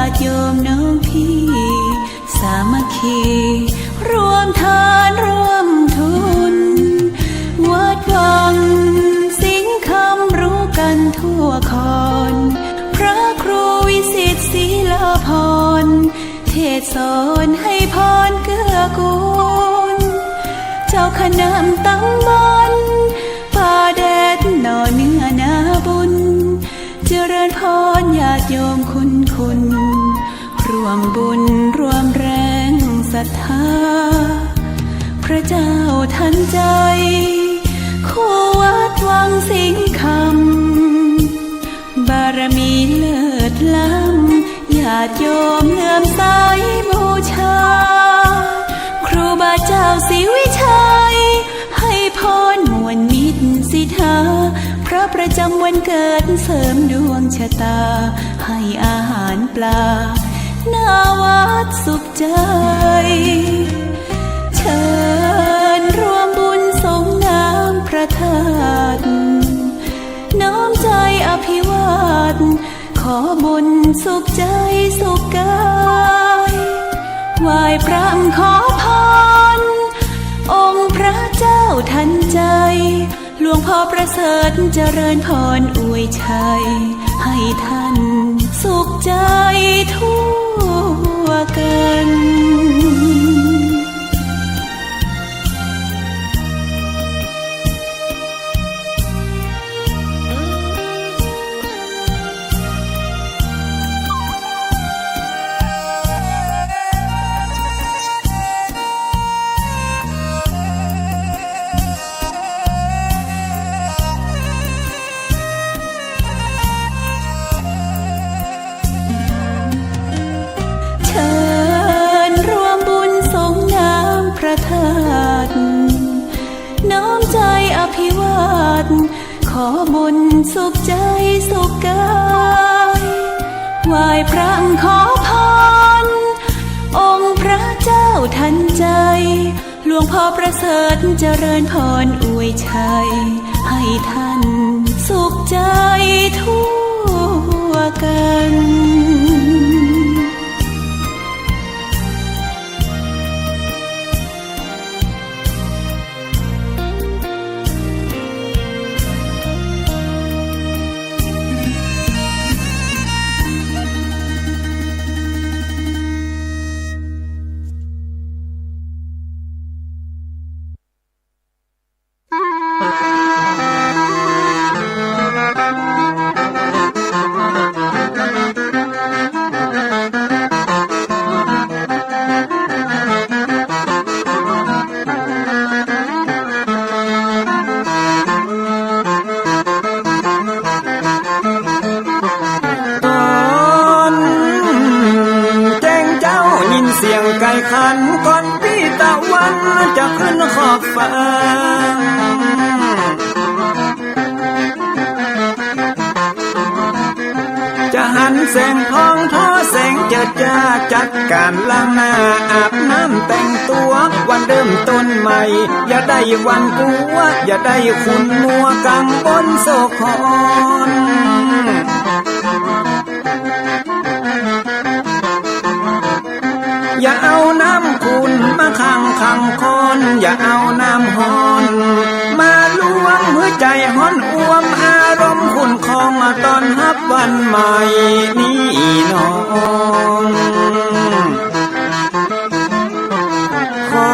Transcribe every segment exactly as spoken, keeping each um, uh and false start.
าติโยมน้องพี่ สามัคคี ร่วมทานร่วมทุน วัดวังสิงห์คำรู้กันทั่วคอน พระครูวิสิตศรีลาภรณ์ เทศน์สอนให้พรเกื้อกูล เจ้าคณะตำบลป่าแดดหน่อเนื้อนาบุญ เจริญพรญาติโยมคุณคุณ ร่วมบุญร่วมแรงศรัทธา พระเจ้าทันใจ คู่วัดวังสิงห์คำ บารมีเลิศล้ำ ญาติโยมเลื่อมใสบูชา ครูบาเจ้าศรีวิชัย ให้พรมวลมิตรสิทธา พระประจำวันเกิดเสริมดวงชะตา ให้อาหารปลา หน้าวัดสุขใจ เชิญร่วมบุญสรงน้ำพระธาตุ น้อมใจอภิวาท ขอบุญสุขใจสุขกาย ไหว้พระขอพร องค์พระเจ้าทันใจ หลวงพ่อประเสริฐเจริญพรอวยชัย ให้ท่านสุขใจทั่วกัน เชิญร่วมบุญสรงน้ำพระธาตุ น้อมใจอภิวาท ขอบุญสุขใจสุขกาย ไหว้พระขอพร องค์พระเจ้าทันใจ หลวงพ่อประเสริฐเจริญพรอวยชัย ให้ท่านสุขใจทั่วกันต๋อนแจ้งเจ๊ายินเสียงไก่ขัน ก่อนปี้ตะวันจะขึ้นขอบฟ้า จะหันแสงทองทอแสงเจิดจ้า จัดก๋านล้างหน้าอาบน้ำแต่งตั๋ว วันเริ่มต้นใหม่ อย่าได้หวั่นกั๋ว อย่าได้ขุ่นมัวกังวลโศกขอน อย่าเอาน้ำขุ่นมาขังขังคอน อย่าเอาน้ำฮ้อนมาลวง หื้อใจ๋ฮ้อนอ่วม อารมณ์ขุ่นคอง มาต้อนฮับวันใหม่นี้น้อง ขอ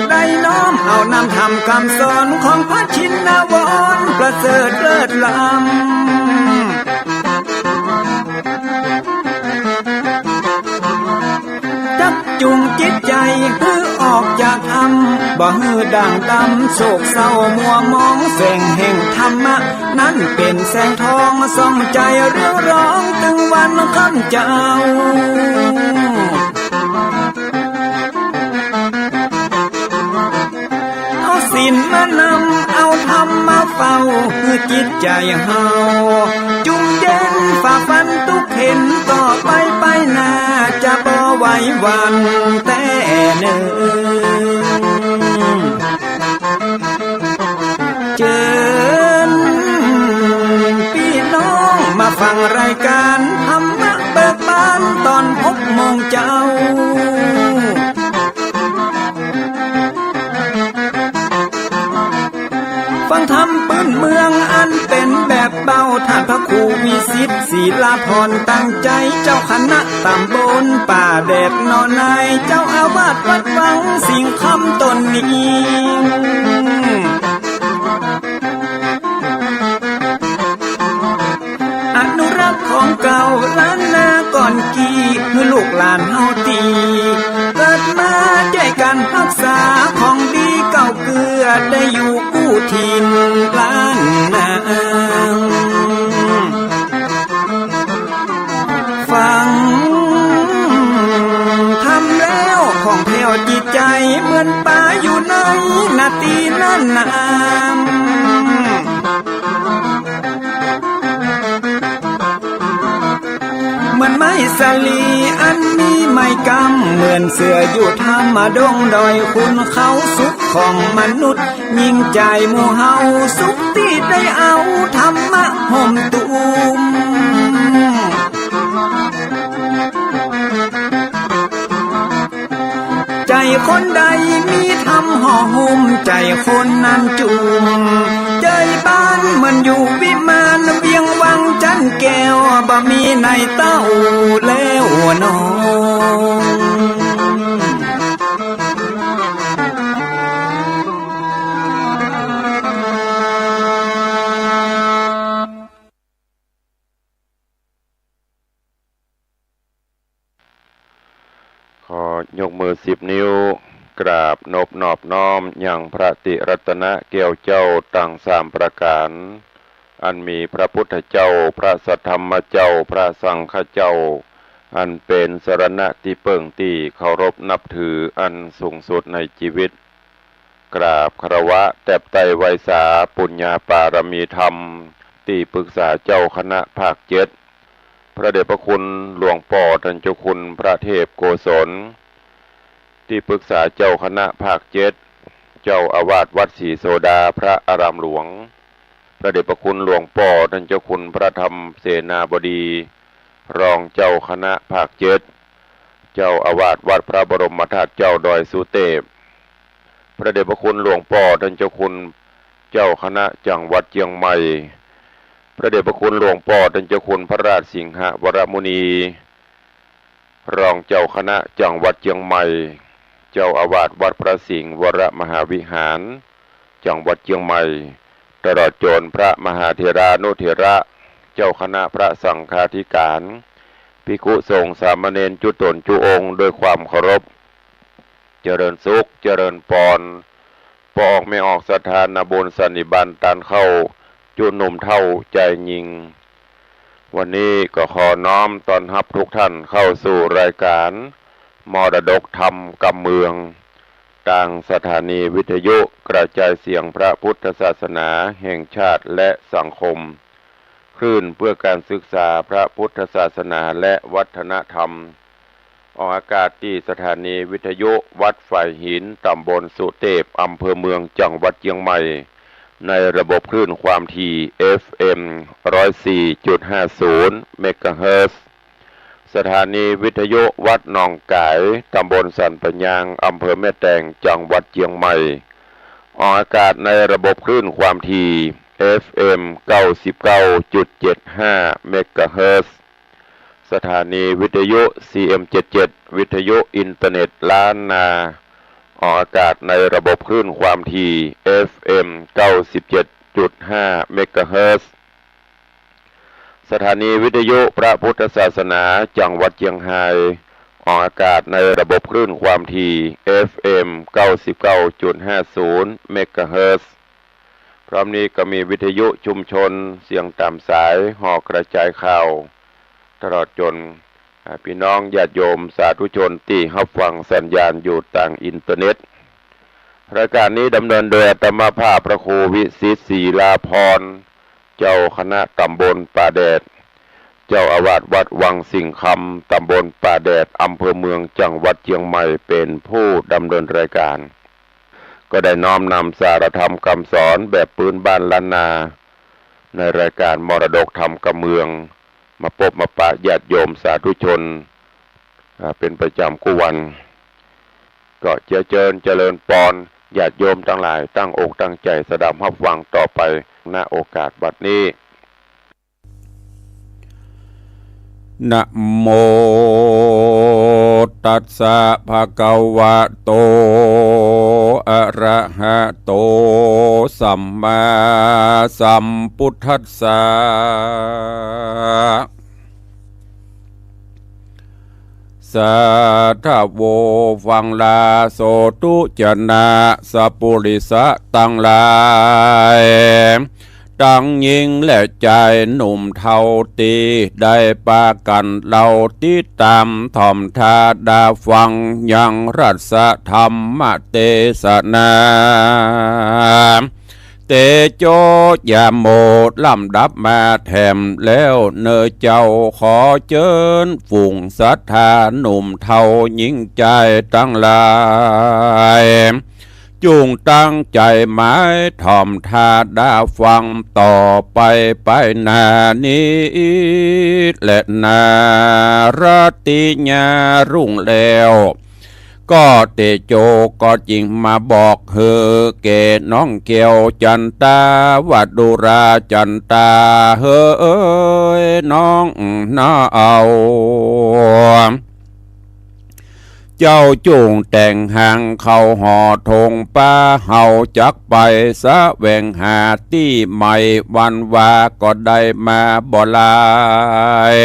ได้น้อมเอานำธรรมคำสอนของพระชินวรประเสริฐเลิศล้ำ จักจุงจิตใจ๋หื้อออกจากถ้ำ บ่หื้อด่างดำโศกเศร้ามัวหมอง แสงแห่งธรรมะนั้นเป๋นแสงทอง ส่องใจ๋เรืองรองตึงวันค่ำเจ้า เอาศีลมานำ เอาธรรมมาเฝ้า หื้อจิตใจ๋เฮาจุ่มเย็น ฝ่าฟันตุ๊กเข็ญ ต่อไปไปหน้าจะบ่ไหวหวั่นแต๊เนิ่น เจิญปี้น้องมา ฟังรายการธรรมะเบิกบานตอนหกโมงเจ๊า ฟังธรรมปื้นเมืองอันเป๋นแบบเบา ต้านพระครูวิสิทธิ์ ศิลาพรณ์ ตั้งใจ๋ เจ้าคณะต๋ำบลป่าแดดหนอใน เจ้าอาวาสวัดวังสิงห์คำต๋นนี้ อนุรักษ์ของเก่าล้านนาก่อนกี้ หื้อลูกหลานเฮาตี้เกิดมา จ้วยกั๋นฮักษาของดีเก่าเกื้อ ได้อยู่กู้ถิ่นล้านนา ฟังธรรมแล้วผ่องแผ้วจิตใจ๋ เหมือนป๋าอยู่ในนาตี้นั้นนา เหมือนไม้สาลีอันมีไม้กำ เหมือนเสื้ออยู่ถ้ำดงดอย ขุนเขาสุขของมนุษย์ ยิ่งใจ๋หมู่เฮาสุขตี้ได้เอาธรรมะห่มตุ้ม ใจ๋คนใดมีธรรมห่อหุ้ม ใจ๋คนนั้นจุ่ม ใจ๋บ้านเหมือนอยู่วิมาน เวียงวังจันแก้ว บ่มีในเต้าแล้วหนอ ขอยกมือสิบนิ้ว กราบนบนอบน้อมยังพระติรัตนะแก้วเจ้าตังสามประก๋าน อันมีพระพุทธเจ้า พระสัทธรรมเจ้า พระสังฆเจ้า อันเป๋นสรณะตี้เปิ้งตี้เคารพนับถืออันสูงสุดในจีวิต กราบคารวะแตบไต้ไหว้สาปุญญาปารมีธรรม ตี้ปรึกษาเจ้าคณะภาคเจ็ด พระเดชพระคุณหลวงป้อต้านเจ้าคุณพระเทพโกศล ตี้ปรึกษาเจ้าคณะภาคเจ็ด เจ้าอาวาสวัดศรีโสดาพระอารามหลวง พระเดชพระคุณหลวงป้อต้านเจ้าคุณพระธรรมเสนาบดี รองเจ้าคณะภาคเจ็ด เจ้าอาวาสวัดพระบรมธาตุเจ้าดอยสุเตพ พระเดชพระคุณหลวงป้อต้านเจ้าคุณเจ้าคณะจังหวัดเจียงใหม่ พระเดชพระคุณหลวงป้อต้านเจ้าคุณพระราชสิงหวรมุนี รองเจ้าคณะจังหวัดเจียงใหม่ เจ้าอาวาสวัดพระสิงห์วรมหาวิหาร จังหวัดเจียงใหม่ ตลอดจ๋นพระมหาเถรานุเถระ เจ้าคณะพระสังฆาธิการ ภิกขุสงฆ์สามเณรจุ๊ต๋นจุ๊องค์ด้วยความเคารพ เจริญสุข เจริญปอน ป้อออกแม่ออกศรัทธานาบุญสันนิบาตต้านเข้า จุ๊หนุ่มเฒ่าจายญิง วันนี้ก็ขอน้อมต้อนฮับทุกท่านเข้าสู่รายการมรดกธรรมกำเมือง ตางสถานีวิทยุกระจายเสียงพระพุทธศาสนาแห่งชาติและสังคม คลื่นเพื่อการศึกษาพระพุทธศาสนาและวัฒนธรรม ออกอากาศตี้สถานีวิทยุวัดฝายหิน ต๋ำบลสุเตพ อำเภอเมือง จังหวัดเจียงใหม่ ในระบบคลื่นความถี่ เอฟเอ็ม ร้อยสี่จุดห้าศูนย์ เมกะเฮิรตซ์ สถานีวิทยุวัดหนองก๋าย ต๋ำบลสันป่ายาง อำเภอแม่แตง จังหวัดเจียงใหม่ ออกอากาศในระบบคลื่นความถี่ เอฟเอ็ม เก้าสิบเก้าจุดเจ็ดห้า เมกะเฮิรตซ์ สถานีวิทยุ ซีเอ็มเจ็ดเจ็ด วิทยุอินเทอร์เน็ตล้านนา ออกอากาศในระบบคลื่นความถี่ เอฟเอ็ม เก้าสิบเจ็ดจุดห้า เมกะเฮิรตซ์ สถานีวิทยุพระพุทธศาสนาจังหวัดเจียงฮาย ออกอากาศในระบบคลื่นความถี่ เอฟเอ็ม เก้าสิบเก้าจุดห้าศูนย์ เมกะเฮิรตซ์ พร้อมนี้ก็มีวิทยุชุมชนเสียงต๋ามสาย หอกระจายข่าว ตลอดจ๋น อ่า ปี้น้องญาติโยมสาธุชนตี้ฮับฟังสัญญาณอยู่ตางอินเทอร์เน็ต รายการนี้ดำเนินโดยอาตมาภาพพระครูวิสิทธิ์ ศิลาพรณ์ เจ้าคณะต๋ำบลป่าแดด เจ้าอาวาสวัดวังสิงห์คำ ต๋ำบลป่าแดด อำเภอเมือง จังหวัดเจียงใหม่ เป๋นผู้ดำเนินรายการ ก็ได้น้อมนำสารธรรมกำสอนแบบปื๊นบ้านล้านนา ในรายการมรดกธรรมกำเมือง มาปบมาปะญาติโยมสาธุชน อ่า เป๋นประจ๋ำกู้วัน ก็เจียเจิญเจริญปอน ญาติโยมตังหลายตั้งอกตั้งใจ๋สดับฮับฟังต่อไป ณ โอกาสบัดนี้ นะโมตัสสะ ภะคะวะโต อะระหะโต สัมมาสัมพุทธัสสะ สาธะโว ฟังลาโสธุชนะสัปปุริสะตังหลาย ตังญิงและจายหนุ่มเฒ่าตี้ได้ปากั๋นเล่าติดต๋ามถ่อมถ้าดาฟังยังรัสธรรมเตสนา เตโชยาโม ลำดับมาแถมแล้วเน่อเจ้า ขอเจิญฝูงศรัทธาหนุ่มเฒ่าญิงจายตังหลาย จุ่งตั้งใจ๋หมายถ่อมถ้าดาฟังต่อไปไปหน้านี้แลนา ราตรีญารุ่งแล้ว ก็เตโชก็จึงมาบอกหื้อแก่น้องแก้วจันตา ว่าดูราจันตาเฮย น้องนาเอา เจ้าจุ่งแต่งหางเข้าหอถงป้า เฮาจักไปแสวงหาตี้ใหม่ วันวาก็ได้มาบ่หลาย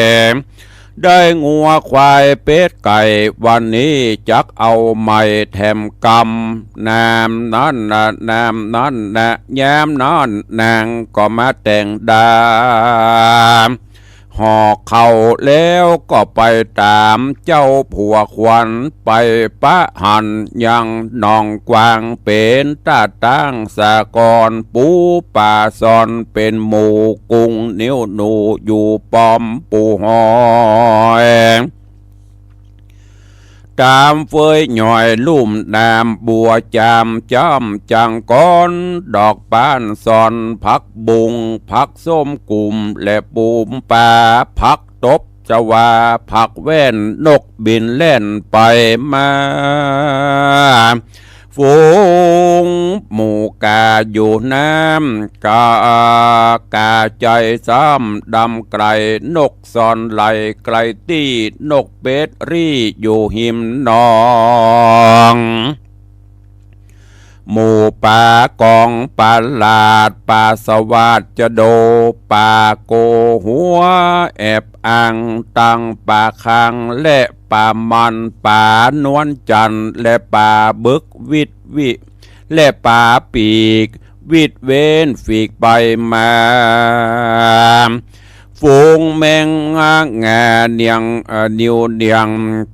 ได้งัวควายเป็ดไก่ วันนี้จักเอาใหม่แถมกำ นามนั้นนะ นามนั้นนะ ยามนั้นนางก็มาแต่งดา ห่อข้าวแล้วก็ไปต๋ามเจ้าผัวขวัญ ไปปะหันยังหนองกวาง เป๋นต้าตั้งสะกอน ปูป๋าซอนเป๋นหมู่กุง นิ้วหนูอยู่ป้อมปู่หอย ต๋ามเฟยหย่อยลุ่มน้ำบัวจาม จ้ำจังก้อนดอกป้านซอน ผักบุ้ง ผักส้มกุ่ม และปูมปลา ผักตบชวา ผักแว่น นกบินแล่นไปมา ฝูงหมูกาอยู่น้ำ กา กาใจ๋ซ้ำดำไกล นก ซ่อนไหลไกลตี้ นกเป็ดรี่อยู่หิมหนอง หมู่ป๋ากองประหลาด ป๋าสวัสดจะโด ป๋าโกหัวแอบอัง ตังป๋าคังและป๋ามัน ป๋านวลจันทร์และป๋าบึกวิดวิ และป๋าปีก วิดเว้นฝีกไปมา ฝูงแมงงาเนียง เอ่อ นิวเนียง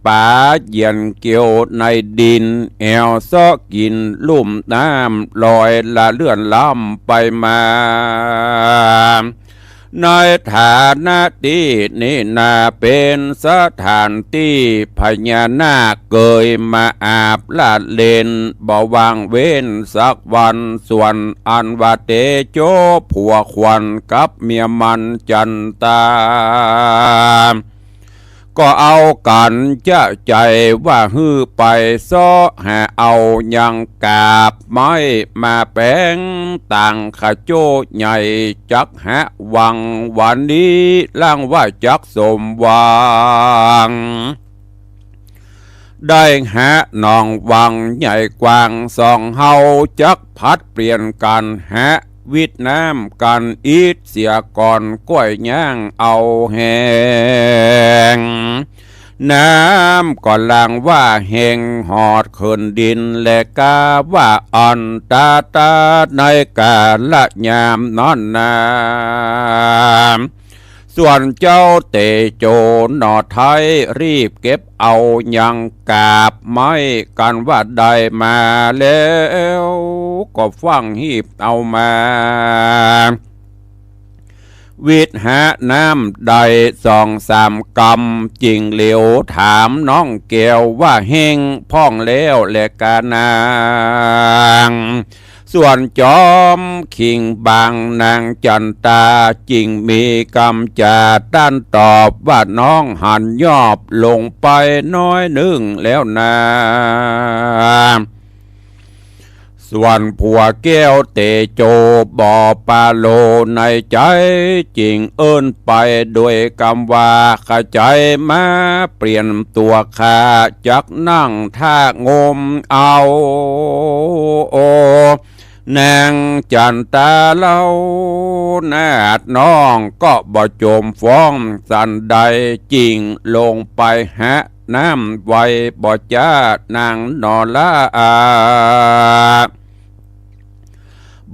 ป๋าเหยี่ยนเกียวในดิน แอ่วเซาะกิ๋นลุ่มน้ำ ลอยละเลื่อนล้ำไปมา ในฐานะตี้นี้นาเป๋นสถานตี้พญานาคเกยมาอาบละเล่น บ่ว่างเว้นสักวัน ส่วนอันว่าเตโชผัวขวัญกับเมียมันจันตา ก็เอากั๋นจะใจ๋ว่าหื้อไปเซาะหาเอายังกาบไม้มาแป๋งตางขะโจ้ใหญ่ จักหาวังวันนี้ล่างว่าจักสมหวัง ได้หาหนองวังใหญ่กว้างสอง เฮาจักผลัดเปลี่ยนกั๋นหาวิดน้ำกั๋นอีกเสียก่อน ก้อยย่างเอาแฮง น้ำก็ลางว่าแฮงหอดเขินดิน และกาว่าอ่อนตาตาในกาละยามนั้นนา ส่วนเจ้าเตโชหน่อไท้รีบเก็บเอายังกาบไม้กั๋นว่าได้มาแล้ว ก็ฟั่งหีบเอามา วิดหาน้ำได้สองสามกำ จึงเหลียวถามน้องแก้วว่าแฮงพ่องแล้วแลกานาง ส่วนจอมคิงบางนางจั๋นตา จึงมีกำจ๋าต้านตอบว่า น้องหันยอบลงไปน้อยนึ่งแล้วนา ส่วนผัวแก้วเตโจบ่ปาโลในใจ๋ จึงเอิ้นไปโดยกำว่า ขะใจ๋มาเปลี่ยนตั๋วข้า จักนั่งท่างมเอา โอ นางจั๋นตาเล่านา น้องก็บ่จมฟ้องสันใด จึงลงไปหาน้ำไวบ่จ๊านางหนอลา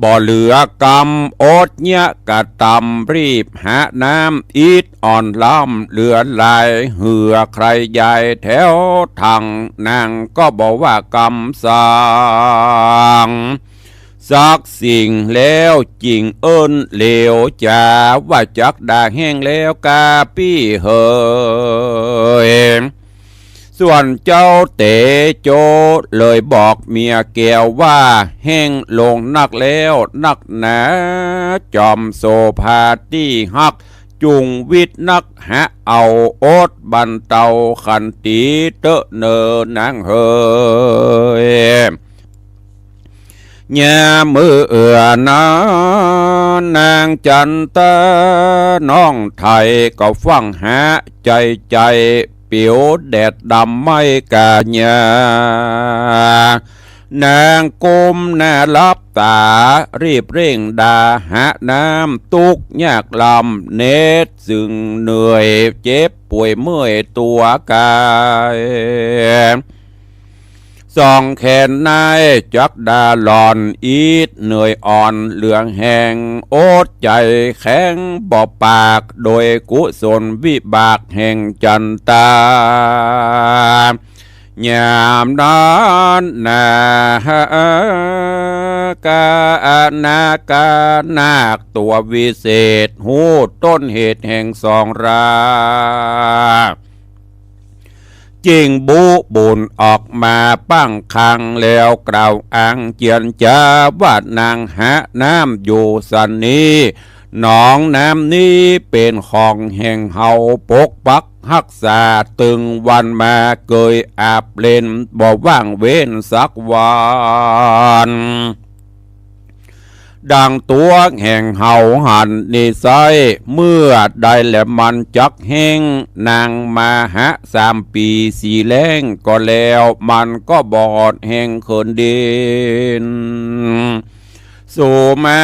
บ่เหลือกำอดเยียะกระตำ รีบหาน้ำอิดอ่อนล้ำเหลือหลาย เหือใคร่ใหญ่แถวทั่ง นางก็บ่ว่ากำสัง สักสิ่งแล้วจึงเอิ้นเหลวจ๋าว่า จักดาแห้งแล้วก้าปี้เหย ส่วนเจ้าเตโจเลยบอกเมียแก้วว่า แห้งลงนักแล้วนักหนา จอมโสภาตี้ฮัก จุ่งวิตนักหาเอาอดบรรเตาขันตีเต๊อะเน่อนางเหย ยามมื้อเอือนั้นนางจั๋นตาน้องไทยก็ฟั่งหาใจ๋ใจ๋ เปียวแดดดำไหม้ก๋าเยียะ นางก้มหน้าหลับต๋า รีบเร่งดาหาน้ำ ตุ๊กข์ยากลำ เหน็ดซึ่งเหนื่อย เจ็บป่วยเมื่อยตั๋วก๋าย สองแขนในจักดาหล่อน อิดเหนื่อยอ่อนเหลือแฮง อดใจ๋แข็งบ่ปาก โดยกุศลวิบากแห่งจั๋นตา ยามนั้นนา กา นาคานาคตั๋ววิเศษ ฮู้ต้นเหตุแห่งสองรา จึงบุบุญออกมาปั้งคัง แล้วกล่าวอ้างเจียรจาว่า นางหาน้ำอยู่สันนี้ หนองน้ำนี้เป๋นของแห่งเฮาปกปักฮักษาตึงวันมา เกยอาบเล่นบ่ว่างเว้นสักวัน ดังตั๋วแห่งเฮาหันนี้ไซร้ เมื่อใดแลมันจักแห้ง นางมาหาสามปี๋สี่แล้งก็แล้ว มันก็บ่หอดแฮงเขินดิน สู่มา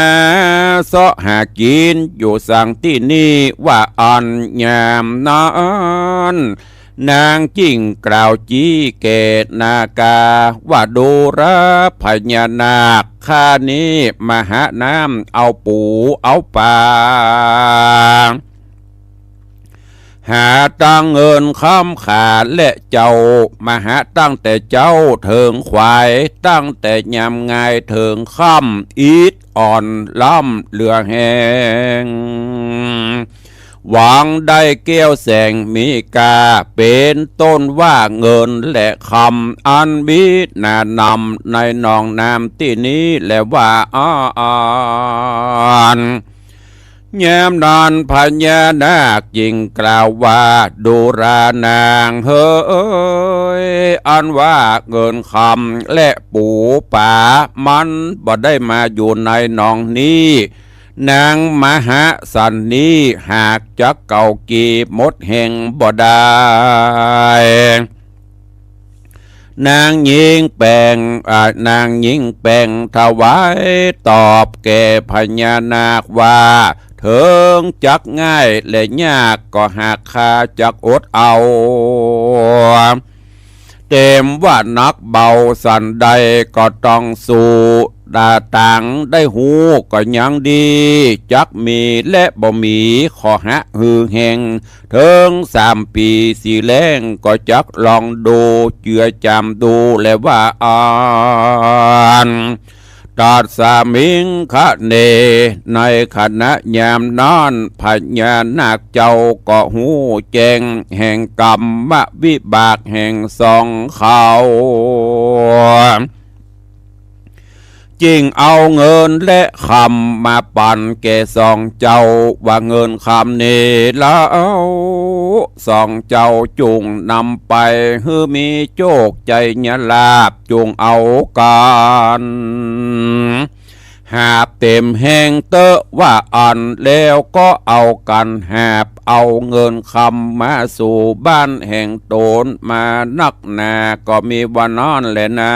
เซาะหากิ๋นอยู่สังตี้นี่ ว่าอั้น ยามนั้น นางจึงกล่าวจี้แก่นาคาว่า ดูราพญานาค ข้านี้มาหาน้ำเอาปูเอาป๋า หาตั้งเงินคำขาและเจ้า มาหาตั้งแต่เจ๊าเถิงขวาย ตั้งแต่ยามงายเถิงค่ำ อิดอ่อนล้ำเหลือแฮง หวังได้แก้วแสงมีค่า เป๋นต้นว่าเงินและคำ อันมีหนานำในหนองน้ำตี้นี้แลว่าอั้น ยามนั้นพญานาคจึงกล่าวว่า ดูรานางเหย อันว่าเงินคำและปูป๋า มันบ่ได้มาอยู่ในหนองนี้ นางมาหาสันนี้ หากจักเก่ากี่หมดแฮงบ่ได้ นางญิงแป๋ง อ่า นางญิงแป๋งถวายตอบแก่พญานาคว่า เถิงจักง่ายและยากก็หากข้าจักอดเอา เต๋มว่าหนักเบาสันใดก็ต้องสู้ ดาตางได้ฮู้ก็ยังดี จักมีและบ่มีขอหาหื้อแฮง เถิงสามปี๋สี่แล้งก็จักลองดู เจือจำดูแลว่าอั้น ตัสมิงคะเน ในขณะยามนั้นพญานาคเจ้าก็ฮู้แจ้งแห่งกรรมวิบากแห่งสองเขา จึงเอาเงินและคำมาปันแก่สองเจ้า ว่าเงินคำนี้แล้ว สองเจ้าจุ่งนำไปหื้อมีโจคใจ๋เยียะลาภ จุ่งเอากั๋นหาบเต๋มแฮงเต๊อะ ว่าอั้นแล้วก็เอากั๋นหาบเอาเงินคำมาสู่บ้านแห่งต๋น มานักหนาก็มีว่านั้นแหละนา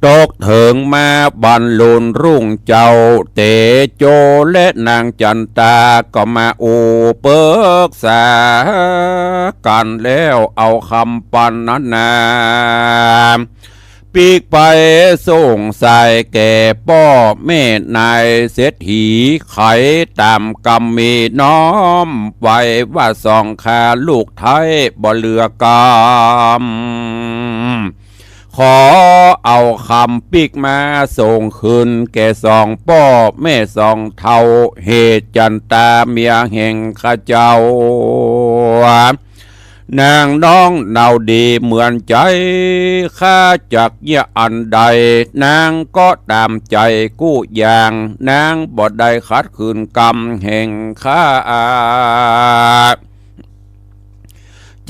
ตกเถิงมาบันลุนรุ่งเจ้า เตโจและนางจั๋นตาก็มาอู้ปึกษากั๋นแล้ว เอาคำปันนั้นนา ปิ๊กไปส่งสายแก่ป้อแม่นายเศรษฐี ใค่ต๋ามกำมีน้อมไว้ ว่าสองข้าลูกไท้บ่เหลือกำ ขอเอาคำปิ๊กมาส่งคืนแก่สองป้อแม่สองเฒ่า เหตุจั๋นตาเมียแห่งข้าเจ้า นางน้องเนาดีเหมือนใจ๋ ข้าจักเยียะอันใด นางก็ต๋ามใจ๋กู้อย่าง นางบ่ได้ขัดขืนกำแห่งข้า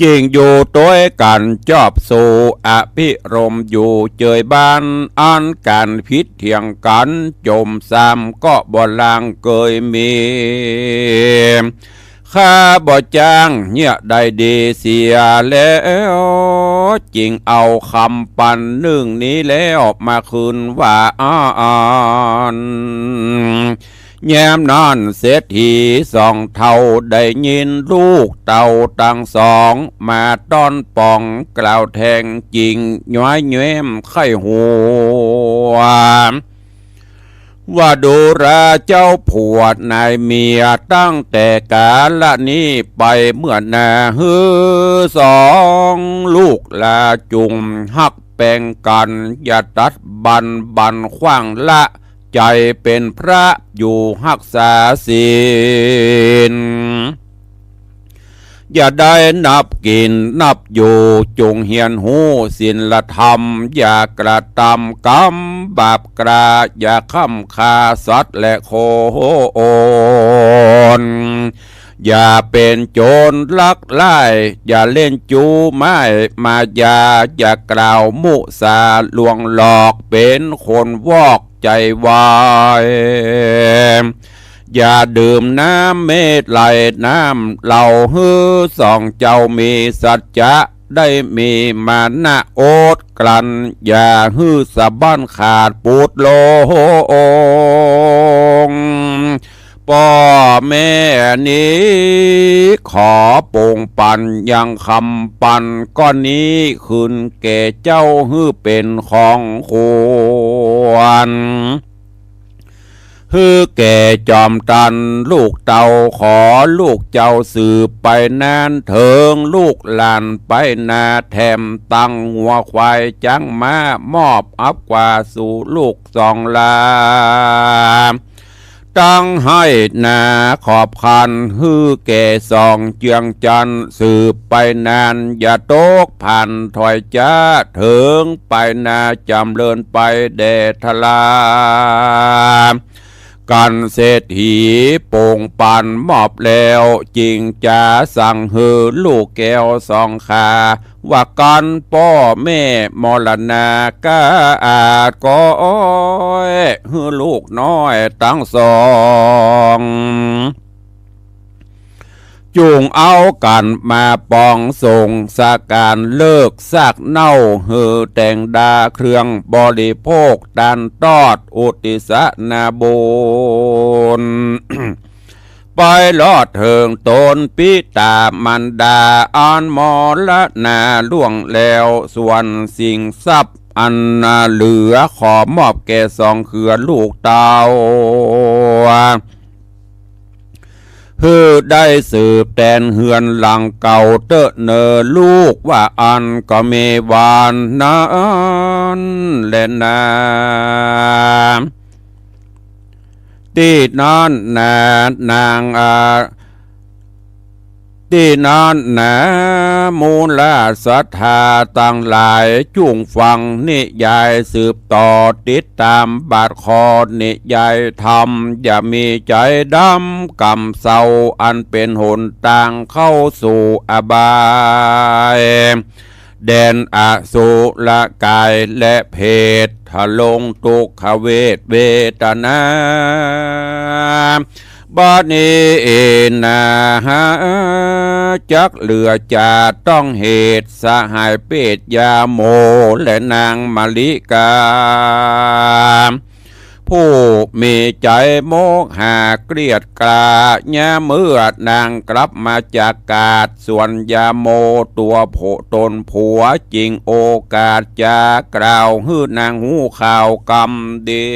จึงอยู่ตวยกั๋นจอบสู่ อภิรมย์อยู่เจยบ้าน อันก๋านผิดเถียงกั๋น จมซ้ำก็บ่ลางเกยมี ข้าบ่จ้างเยียะได้ดีเสียแล้ว จึงเอาคำปันนึ่งนี้แล้วมาคืนว่าอั้น ยามนั้นเศรษฐีสองเฒ่าได้ยินลูกเต้าตังสองมาต้อนป๋องกล่าวแทง จึงย้อยแย้มใค่หัว ว่าดูราเจ้าผัวนายเมีย ตั้งแต่กาละนี้ไปเมื่อหน้า หื้อสองลูกหลาจุ่งฮักแปงกั๋น อย่าตัดบั้นบั่นขว้างละ ใจ๋เป๋นพระอยู่ฮักษาศีล อย่าได้นับกิ๋นนับอยู่ จุ่งเฮียนฮู้ศีลธรรม อย่ากระตำกรรมบาปกล้า อย่าฆ่ำฆ่าสัตว์และคน อย่าเป๋นโจรลักไล่ อย่าเล่นจู้ม่ายมายา อย่ากล่าวมุสาลวงหลอก เป๋นคนวอกใจ๋วาย อย่าดื่มน้ำเมรัยน้ำเหล้า หื้อสองเจ้ามีสัจจะ ได้มีมานะอดกลั้น อย่าหื้อสะบั้นขาดปูดลง ป้อแม่นี้ขอปงปันยังคำปันก้อนนี้คืนแก่เจ้า หื้อเป๋นของขวัญ หื้อแก่จอมตันลูกเต้า ขอลูกเจ้าสืบไปนาน เถิงลูกหลานไปนาแถม ตั้งงัวควายจ๊างม้ามอบอับกว่าสู่ลูกสองหลาน ตั้งไฮ่นาขอบคัน หื้อแก่สองเจืองจันทน์ สืบไปนานอย่าตกผันถอยจ๊า เถิงไปนาจ๋ำเริญไปแด่ทรา กั๋นเศรษฐีปงปันมอบแล้ว จึงจะสั่งหื้อลูกแก้วสองข้า ว่ากั๋นป้อแม่มรณาก้าอาจ ก็อ้อยหื้อลูกน้อยตังสอง จุ่งเอากั๋นมาปองสงฆ์ สะก๋านเลิกซากเน่า หื้อแต่งดาเครื่องบริโภค ตานตอดอุทิศนาบุญ ไปรอดเถิงต๋นปิต๋ามารดา อันมรณาล่วงแล้ว ส่วนสิ่งทรัพย์อันเหลือ ขอมอบแก่สองเครือลูกเต้า หื้อได้สืบแตนเฮือนหลังเก่าเต๊อะเน่อลูก ว่าอั้นก็มีว่านั้นแลนา ตี้นั้นนา นาง อ่า ตี้นั้นนา หมู่ราษฎาตังหลาย จุ่งฟังนิยายสืบต่อ ติดต๋ามบาดคอนิยายธรรม อย่ามีใจ๋ดำ กำเซาอันเป๋นหนตางเข้าสู่อบาย แดนอสุรกายและเปรต ทรงทุกขเวทเวทนา บัดนี้นา จักเหลือจะต้องเหตุ สหายเปรตยาโมและนางมาริกา ผู้มีใจ๋โมหะเกลียดกล้า ยามเมื่อนางกลับมาจากก๋าด ส่วนยาโมตั๋วโผ ต๋นผัวจึงโอกาสจะกล่าวหื้อนางฮู้ข่าวกำดี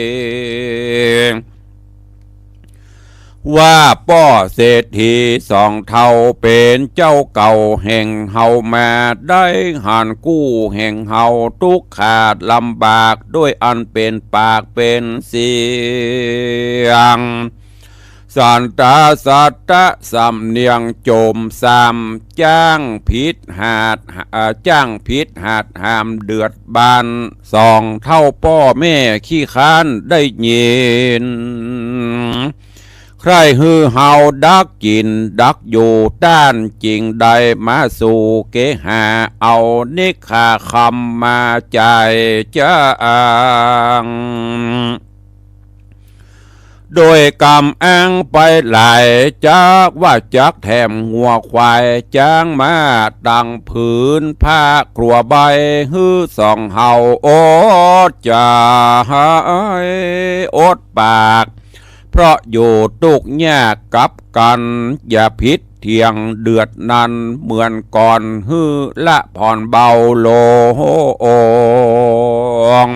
ว่าป้อเศรษฐีสองเฒ่า เป๋นเจ้าเก่าแห่งเฮามา ได้หันกู้แห่งเฮา ตุ๊กข์ขาดลำบาก ด้วยอันเป๋นปากเป๋นเสียง สันตาสัตตะสำเนียงโจมซ้ำ จ้างผิดหาด เอ่อ จ้างผิดหาดห้ามเดือดบ้าน สองเฒ่าป้อแม่ขี้ค้านได้ยิน ใคร่หื้อเฮาดักกิ๋นดักอยู่ ต้านจึงได้มาสู่เกหา เอานิกขาคำมาจ่ายจ้าง โดยกำอ้างไปหลาย จักว่าจักแถมงัวควาย จ้างมาตังผืนผ้าครัวใบ หื้อสองเฮาอดจะหายอดปาก เพราะอยู่ตุ๊กข์ยากกับกั๋น อย่าผิดเถียงเดือดนั้นเหมือนก่อน หื้อละผ่อนเบาลง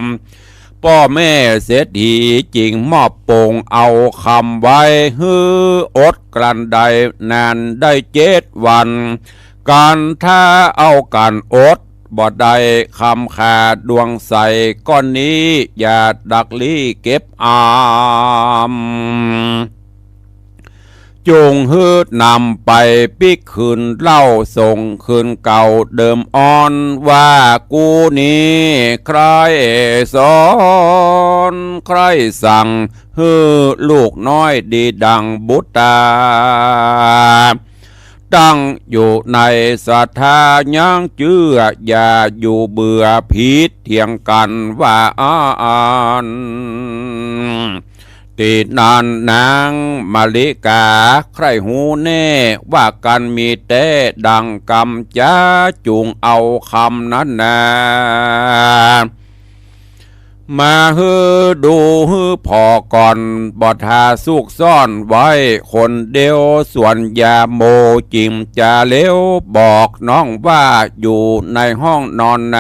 ป้อแม่เศรษฐีจึงมอบปงเอาคำไว้ หื้ออดกลั้นได้นานได้เจ็ดวัน กั๋นถ้าเอากั๋นอดบ่ได้ คำขาดวงใสก้อนนี้ อย่าดักลี้เก็บอำ จุ่งหื้อนำไปปิ๊กคืนเล่า ส่งคืนเก่าเดิมอ่อน ว่ากูนี้ใคร่สอนใคร่สั่ง หื้อลูกน้อยดีดังบุตรา ตั้งอยู่ในศรัทธายังเจื้อ อย่าอยู่เบื่อผิดเถียงกั๋นว่าอั้น ตี้นั้นนางมาริกาใคร่ฮู้แน่ ว่ากั๋นมีแต๊ดังกำจา จุ่งเอาคำนั้นนา มาหื้อดูหื้อผ่อก่อน บ่ถ้าซุกซ่อนไว้คนเดียว ส่วนยาโมจึงจะเลี้ยวบอกน้องว่า อยู่ในห้องนอนใน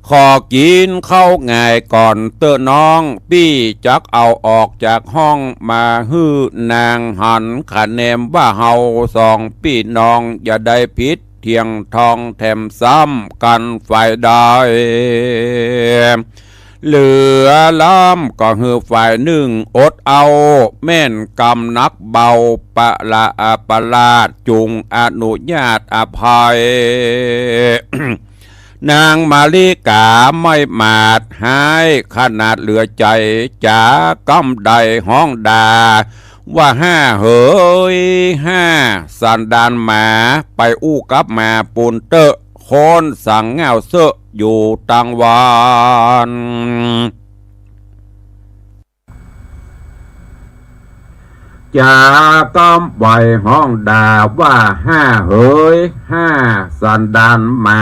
ขอกิ๋นข้าวง่ายก่อนเต๊อะน้อง ปี้จักเอาออกจากห้องมาหื้อนาง หันคะแนมว่าเฮาสองปี้น้อง อย่าได้ผิดเถียงทองแถมซ้ำกั๋นฝ่ายใด เหลือล้ำก็หื้อฝ่ายนึ่งอดเอา แม่นกำหนักเบา ประละ ประลาดจุ่งอนุญาตอภัย นางมาริกาไม่หมาดฮ้ายขนาดเหลือใจ๋ จ๋ากำใดฮ้องด่าว่า ห้าเหย ห้า สันดานหมา ไปอู้กับหมาปูนเต๊อะ คนสังง่าวเซอะอยู่ตังวัน จ๋ากำใดฮ้องด่าว่า ห้าเหย ห้า สันดานหมา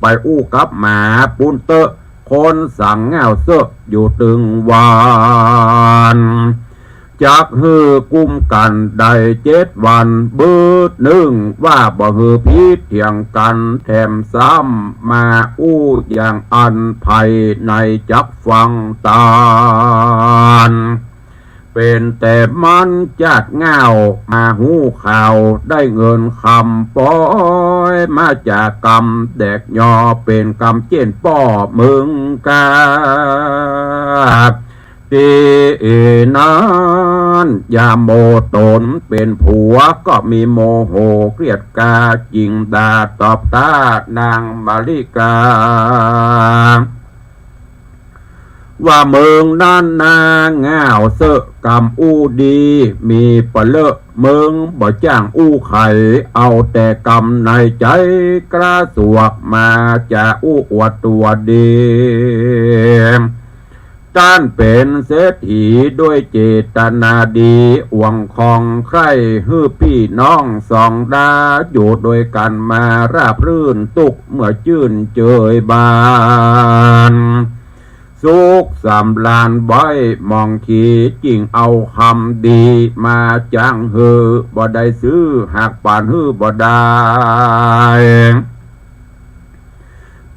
ไปอู้กับหมาปูนเต๊อะ คนสังง่าวเซอะอยู่ตึงวัน จักหื้อกุมกั๋นได้เจ็ดวัน บืดนึ่งว่าบ่หื้อผิดเถียงกั๋นแถมซ้ำ มาอู้อย่างอั้นใผในจักฟังตาน เป๋นแต่มันจาดง่าวมาฮู้ข่าว ได้เงินคำปอยมาจ๋ากำแดกยอ เป๋นกำเจ๊นป้อเมืองกา ตี้นั้น นั้นยาโมต๋นเป๋นผัวก็มีโมโหเกลียดกา จึงด่าตอบต้านางมาริกา ว่าเมิงนั้นนาง่าวเซอะกำอู้ดี มีปะเลอะเมิงบ่จ้างอู้ใผ เอาแต่กำในใจ๋กล้าสวกมาจะอู้อวดตั๋วดี ต้านเป๋นเศรษฐีด้วยเจตนาดี หวงของใคร่หื้อปี้น้องสองดา อยู่ด้วยกั๋นมาราบรื่น ตุ๊กเมื่อจื้นเจยบาน สุขสำราญไว้ หม่องขีจึงเอากำดีมาจ้างหื้อ บ่ได้ซื้อหากปานหื้อบ่ได้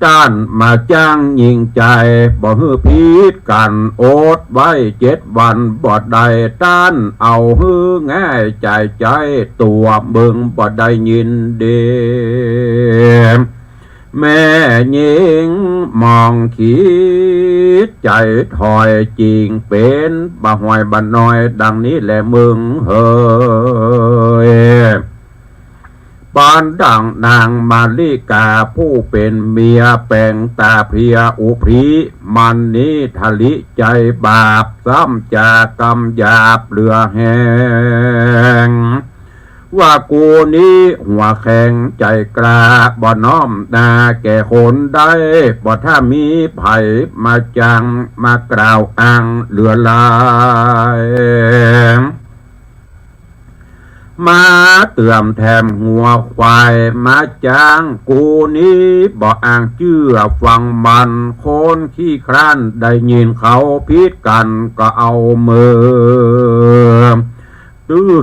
ต้านมาจ้างหญิงใจ๋ บ่หื้อผิดกั๋น อดไว้เจ็ดวันบ่ได้ ต้านเอาหื้อง่ายจ่ายใจ๊ตั๋วเมิงบ่ได้ยินดี แม่ญิงหม่องขีใจ๋ถอย จึงเป๋นบ่าห้อยบ่าน้อยดังนี้แลเมิงเหย ปานดังนางมาริกาผู้เป๋นเมีย แป๋งต๋าเพลียอุพลี มันนี้ทะลิใจ๋บาป ซ้ำจากกำหยาบเหลือแฮง ว่ากูนี้หัวแข็งใจ๋กล้า บ่น้อมหน้าแก่คนใด บ่ถ้ามีใผมาจ้างมากล่าวอ้างเหลือหลาย มาเติมแถมหัวควายมาจ้าง กูนี้บ่อ้างเจื้อฟังมัน คนขี้คร้านได้ยินเขาผิดกั๋นก็เอาเมิง ตื้อ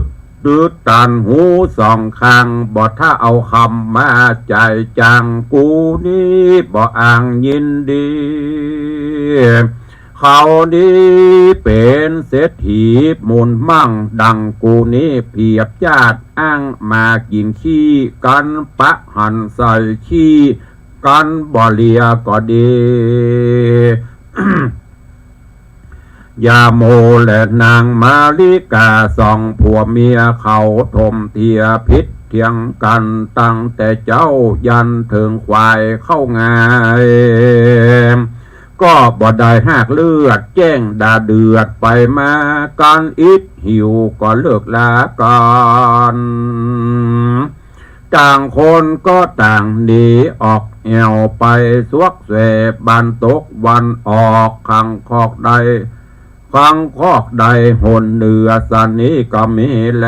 ตื้อตันหูสองข้าง บ่ถ้าเอากำมาจ่ายจ้าง กูนี้บ่อ้างยินดี เขานี้เป๋นเศรษฐีมูลมั่ง ดังกูนี้เปียบจาติอ้างมากิ๋นขี้กั๋น ปะหันใส่ขี้กั๋นบ่เหลือก็ดี ยาโมและนางมาริกาสองผัวเมียเขาถมเถียงผิดเถียงกั๋น ตั้งแต่เจ๊ายันเถิงควายเข้างาย ก็บ่ได้หากเลือด แจ้งด่าเดือดไปมากั๋น อิดหิวก็เลิกลากั๋น ต่างคนก็ต่างหนีออกแอ่วไป สวกแสบ้านตกวันออก ขังคอกได้ ขังคอกได้หนเหนือ สันนี้ก็มีแล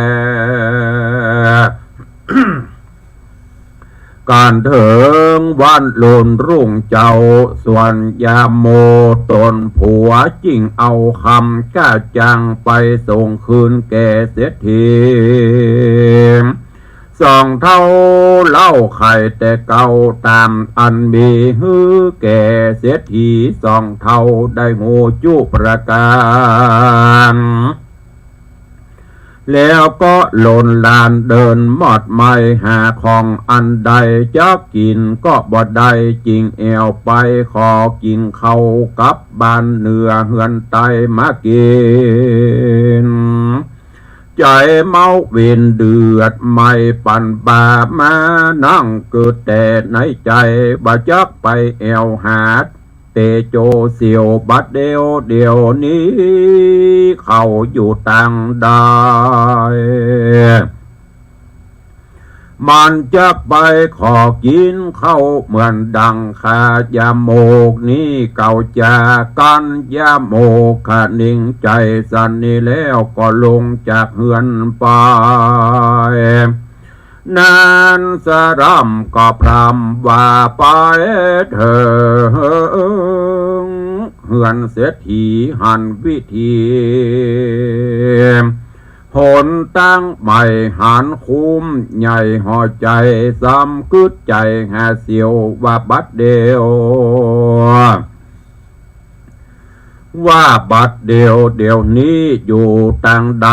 กั๋นเถิงวันลุนรุ่งเจ๊า ส่วนยาโมต๋นผัวจึงเอากำก้าจ้างไปส่งคืนแก่เศรษฐีสองเฒ่าเล่า ไขแต่เก่าต๋ามอันมีหื้อแก่เศรษฐีสองเฒ่าได้ฮู้จุประก๋าน แล้วก็หล่นหล่านเดินมอดไม้ หาของอันใดจะกิ๋นก็บ่ได้ จึงแอ่วไปขอกิ๋นข้าวกับบ้านเหนือเฮือนใต้มากิ๋น ใจ๋เมาวินเดือดไหม้ปันบ่ามา นั่งกึ๊ดแต่ในใจ๋ บ่จักไปแอ่วหา เตโจเสี่ยวบัดเดี่ยว เดี๋ยวนี้เขาอยู่ตางใด มันจะไปขอกิ๋นข้าวเหมือนดังข้ายาโมกนี้ เก่าจากกั๋น ยาโมกขะนิ่งใจ๋สันนี้แล้วก็ลงจากเฮือนไป นั้นสะหร่ำก็พร่ำว่าไปเถิงเฮือนเศรษฐีหันวิธี หนตางใหม่หันคุ้มใหญ่ห่อใจ๋ ซ้ำกึ๊ดใจ๋หาเสี่ยวว่าบัดเดี่ยว ว่าบัดเดี่ยว เดี๋ยวนี้อยู่ตางใด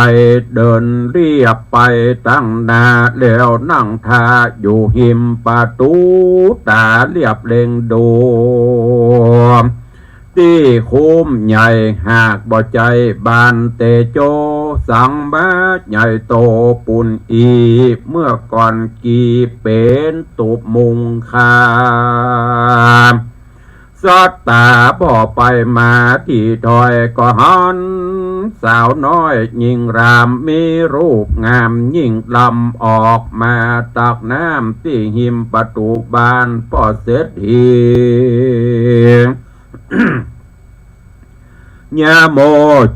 เดินเรียบไปตางหน้า แล้วนั่งท่าอยู่ฮิมประตู๋ต๋า เรียบเล็งดู ตี้คุ้มใหญ่หากบ่ใจ้บ้านเตโจ สังมาใหญ่โตปู้นอี้ เมื่อก่อนกี่เป๋นตูบมุงคา สัตตาบ่ไปมาตี้ถ้อยก็หัน สาวน้อยญิงรามมีรูปงามยิ่งลำ ออกมาตักน้ำตี้ฮิมประตู๋บ้านป้อเศรษฐี ยาโม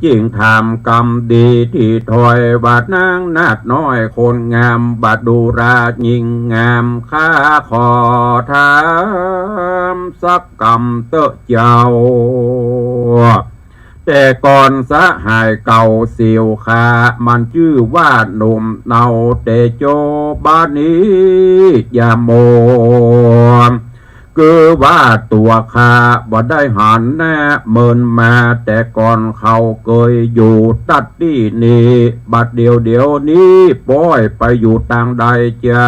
จึงถามกำดีตี้ถ้อยว่า นางนาฏน้อยคนงาม บดูราญิงงาม ข้าขอถามสักกำเต๊อะเจ้า แต่ก่อนสหายเก่าเสี่ยวข้า มันจื้อว่าหนุ่มเนาเตโจ บาดนี้ยาโม คือว่าตั๋วข้าบ่ได้หันหน้าเมินมา แต่ก่อนเขาเกยอยู่ตั๊ดตี้นี้ บัดเดี่ยวเดี่ยวนี้ป้อยไปอยู่ตางใดจา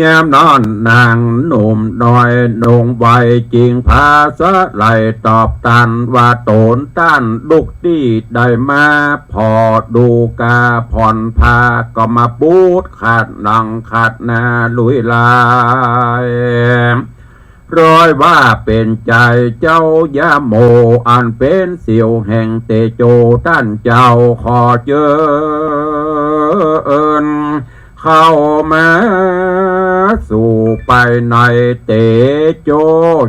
ยามนั้นนางหนุ่มน้อยนงไวจึงผาสะไหล่ตอบตันว่า ต๋นต้านลุกตี้ได้มา ผ่อดูกาผ่อนผ้าก็มาปูดขาดหลังขาดหน้าลุยลาย ร้อยว่าเป๋นใจ๋เจ้ายาโม อันเป๋นเสี่ยวแห่งเตโจต้านเจ้า ขอเจิญเข้ามาสู่ภายในเตโจ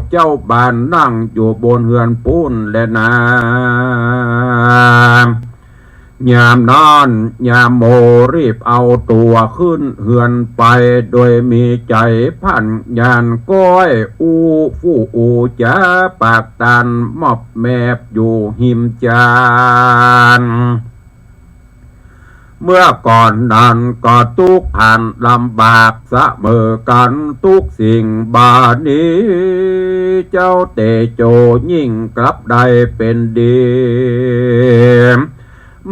เจ้าบ้านนั่งอยู่บนเฮือนปู้นแลนา ยามนั้นยาโมรีบเอาตั๋วขึ้นเฮือนไป โดยมีใจ๋พันยานก้อยอู้ฟู่อู้จ๋าปากตันมอบแมบอยู่ฮิมจาน เมื่อก่อนนั้นก็ตุ๊กข์อันลำบากเสมอกั๋นตุ๊กสิ่ง บาดนี้เจ้าเตโจยิ่งกลับได้เป๋นดี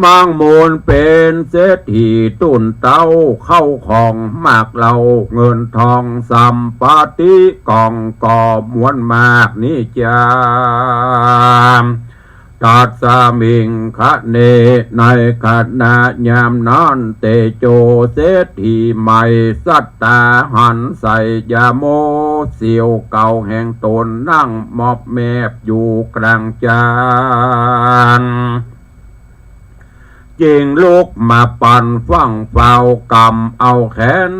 มั่งมูลเป๋นเศรษฐีต้นเต๊า เข้าของมากเหล่าเงินทองสัมปติกองก่อมวลมากนี้จา ตัสมิงคะเน ในขณะยามนั้นเตโจเศรษฐีใหม่สัตตาหันใส่ยาโมเสี่ยวเก่าแห่งต๋นนั่งมอบแมบอยู่กลางจาน จึงลุกมาปันฟั่งเฝ้ากำเอาแขน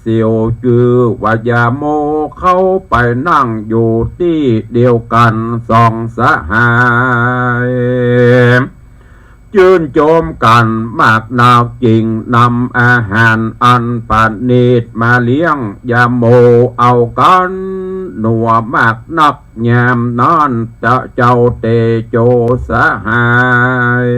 เสี่ยวจื้อว่ายาโมเข้าไปนั่งอยู่ตี้เดียวกั๋นสองสหาย จื้นโจมกั๋นมากนัก จึงนำอาหารอันประณีตมาเลี้ยงยาโมเอากั๋นนัวมากนัก ยามนั้นเจ้าเตโจสหาย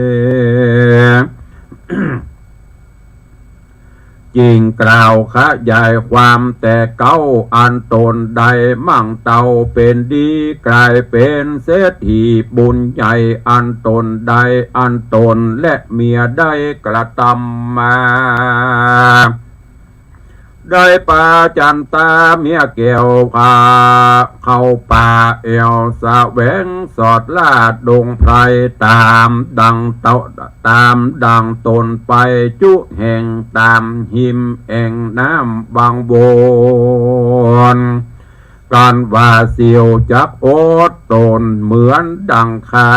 จึงกล่าวขยายความแต่เก๊า อันต๋นได้มั่งเต้าเป๋นดี กลายเป๋นเศรษฐีบุญใหญ่ อันต๋นได้ อันต๋นและเมียได้กระตำมา ได้ปาจันตาเมียแก้วพาเข้าป่าแอ่วแสวงสอดล่าดงไพร ต๋ามดังเต้า ต๋ามดังต๋นไปจุแห่งต๋ามฮิมแอ่งน้ำวังวน กั๋นว่าเสี่ยวจักอดต๋นเหมือนดังข้า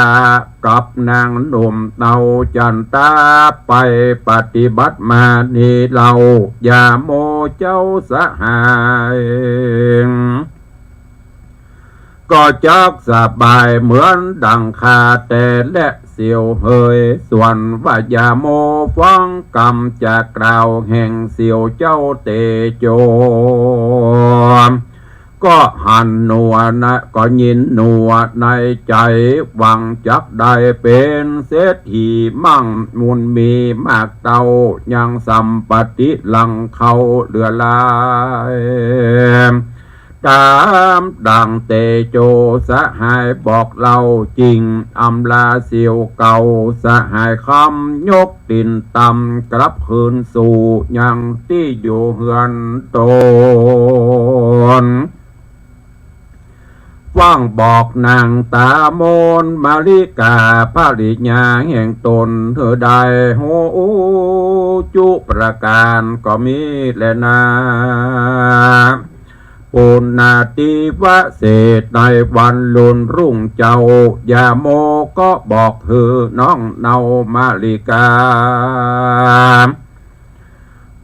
กับนางหนุ่มเนาจันตาไปปฏิบัติมานี้เล่า ยาโมเจ้าสหาย ก็จักสบายเหมือนดังข้าแต่แล เสี่ยวเหย ส่วนว่ายาโมฟังกำจะกล่าวแห่งเสี่ยวเจ้าเตโจ ก็หันหนัวนะ ก็ยินหนัวในใจ๋ หวังจักได้เป๋นเศรษฐีมั่งมูลมีมากเต้า ยังสัมปติหลังเขาเหลือหลาย ต๋ามดังเตโจสหายบอกเล่า จึงอำลาเสี่ยวเก่าสหายคำ ยกตี๋นต่ำกลับคืนสู่ยังตี้อยู่เฮือนต๋น ฟังบอกนางต๋ามนมาริกาภริยาแห่งต๋นหื้อได้ฮู้จุประก๋านก็มีแลนา ปุณณาทิวเสสในวันลุนรุ่งเจ๊า ยาโมก็บอกหื้อน้องเนามาริกา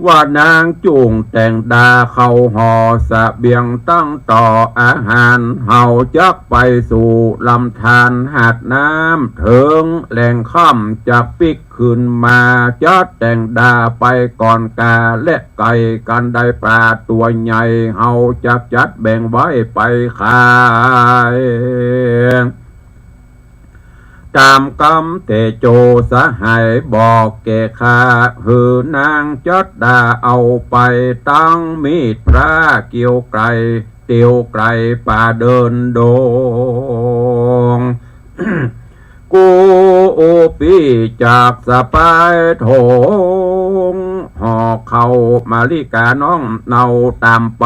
ว่านางจุ่งแต่งดาเข้าห่อเสบียงตั้งต่ออาหาร เฮาจักไปสู่ลำธารหาดน้ำ เถิงแลงค่ำจักปิ๊กคืนมา จัดแต่งดาไปก่อนกา และไก่กั๋นได้ป๋าตั๋วใหญ่ เฮาจักจัดแบ่งไว้ไปขาย ต๋ามกำเตโจสหายบอกแก่ข้า หื้อนางจัดดาเอาไป ตังมีดพร้าเกี่ยวไก๋ เตียวไก๋ป่าเดินดง กู้ปี้จักสะปายถง ห่อเข้ามาริกาน้องเนาต๋ามไป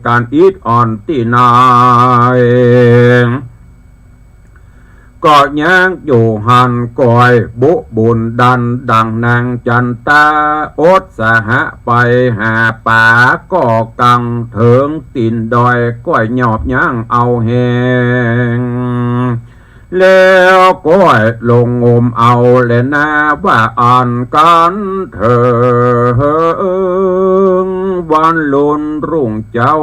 ก๋านอิดอ่อนตี้ไหน ก็ยังอยู่หั้นก้อย บุบุญดันดังนางจันตา อดสหะไปหาป๋าก่อกัง เถิงตี๋นดอยก้อยหยอบยั้งเอาแฮง แล้วก้อยลงงมเอาแลนา ว่าอั้นกั๋นเถิง วันลุนรุ่งเจ๊า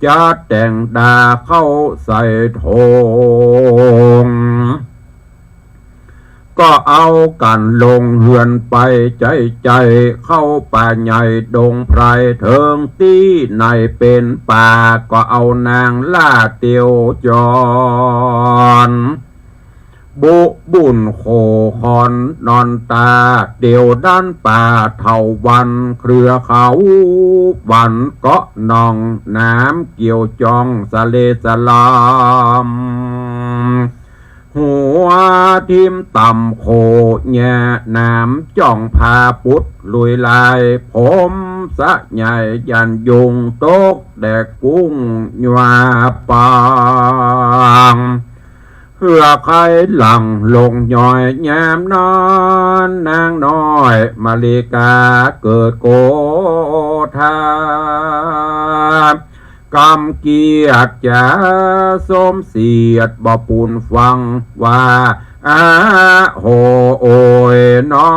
จัดแต่งดาเข้าใส่ถง ก็เอากั๋นลงเฮือนไปใจ๊ใจ๊ เข้าป่าใหญ่ดงไพร เถิงตี้ไหนเป๋นป่า ก็เอานางล่าเตียวจอน บุบุญโขขอนนอนตา เตียวดันป่าเถาวัลย์เครือเขา วันเกาะนองน้ำเกี่ยวจองสะเลสะลำ หัวทิ่มต่ำโขแย่น้ำจ่องผาปุดลุยลาย ผมสะใหญ่ยันยุงตกแดกกุ้งยวาปัง เหือใค่หลังลงย้อยยามนั้น นางน้อยมาริกาเกิดโกธา กำเกียรติจ๋าสมเสียดบ่ปูนฟัง ว่า อาโห โอยหนอ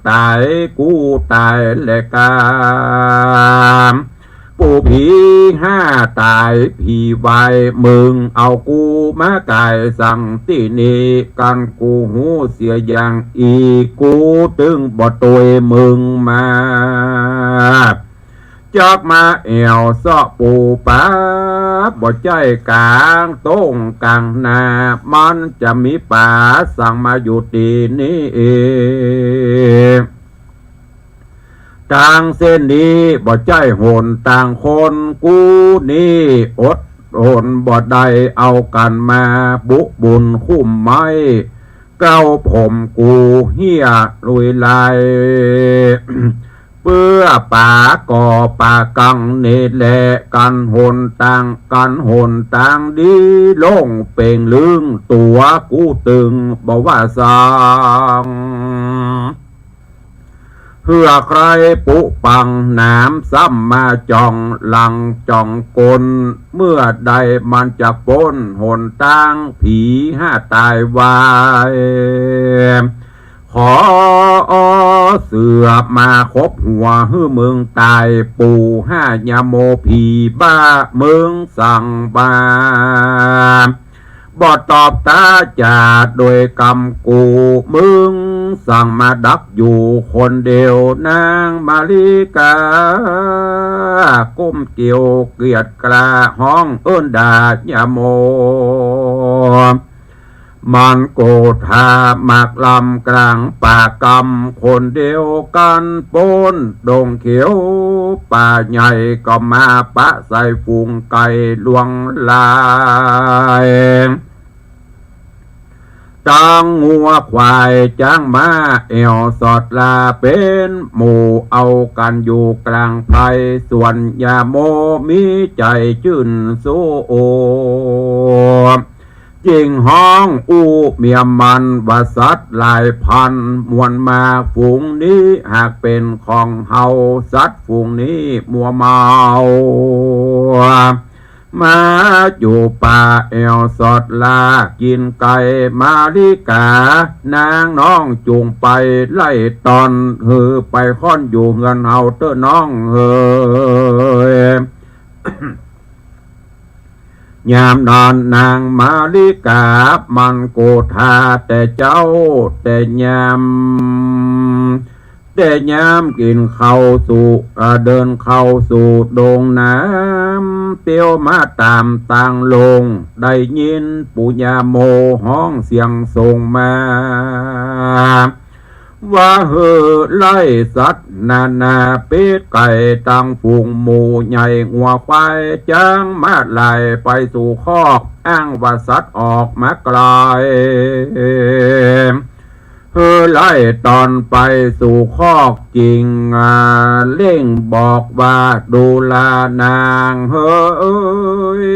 ต๋ายกูต๋ายแลกา ปู่ผีห้าต๋ายผีวาย มึงเอากูมาก๋ายสังตี้นี่ กั๋นกูฮู้เสียอย่างอี้ กูตึงบ่ตวยมึงมา จักมาแอ่วเซาะปูปา บ่ใจ้ก๋างต้งก๋างนา มันจะมีป๋าสังมาอยู่ตี้นี่ ตางเส้นนี้บ่ใจ้หนตางคน กูนี่อดหนบ่ได้ เอากั๋นมาบุบุญคุ้มไม้ เกล้าผมกูเหี่ยลุยลาย เปื้อป๋าก่อป๋ากังนี่แล กั๋นหนตาง กั๋นหนตางดีโล่งเป่งลึง ตั๋วกูตึงบ่ว่าสัง เหือใคร่ปุปังหนามซ้ำมาจ่องหลังจ่องกล เมื่อใดมันจะป๊นหนตางผีห้าต๋ายวาย ขอเสือมาคบหัวหื้อมึงต๋าย ปู่ห้ายาโมผีบ้ามึงสั่งมา บ่ตอบต๋าจ๋าโดยกำกู มึงสั่งมาดักอยู่คนเดียวนางมาริกา ก้มเกี่ยวเกียจกล้าฮ้องเอิ้นด่ายาโม มันโกธาหมากลำกลางป่ากำคนเดียวกั๋นป๊นดงเขียวป่าใหญ่ ก็มาปะใส่ฝูงไก่ลวงลาย เ ตังงัวควายจ๊างม้าแอ่วสอดลา เป๋นหมู่เอากั๋นอยู่กลางไพร ส่วนยาโมมีใจ๋จื้นสู้ จึงฮ้องอู้เมียมันว่าสัตว์หลายพันมวลมาก ฝูงนี้หากเป๋นของเฮา สัตว์ฝูงนี้มัวเมา มาอยู่ป่าแอ่วสอดลา กิ๋นไก่มาลิกา นางน้องจุ่งไปไล่ตอน หื้อไปค่อนอยู่เฮือนเฮาเต๊อะน้องเอ๋ย ยามนั้นนางมาลิกา มันโกธาแต่เจ๊าแต่ยาม แต่ยามกิ๋นข้าวสู่ เอ่อ เดินเข้าสู่ดงน้ำ เตียวมาต๋ามตางลง ได้ยินปู่ยาโมฮ้องเสียงส่งมา ว่าหื้อไล่สัตว์นานา เป็ดไก่ตังฝูง หมูใหญ่งัวควายจ๊างม้าหลายไปสู่คอก อ้างว่าสัตว์ออกมาไกล หื้อไล่ตอนไปสู่คอกจิ่ง อ่า เร่งบอกว่าดูลานางเอ๋ย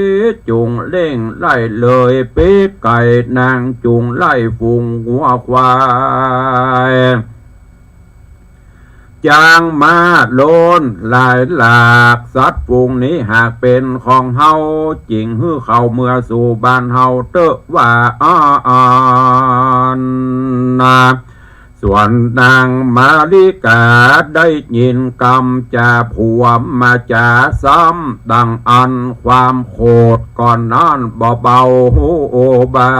จุ่งเร่งไล่เลย เป็ดไก่นางจุ่งไล่ฝูงงัวควาย จ๊างม้าโล้นหลายหลาก สัตว์ฝูงนี้หากเป๋นของเฮา จิ่งหื้อเข้าเมือสู่บ้านเฮาเต๊อะว่าอั้นนา ส่วนนางมาลิกาได้ยินกำจาผัวมาจ๋าซ้ำดังอั้น ความโขดก่อนนั้นบ่เบาบา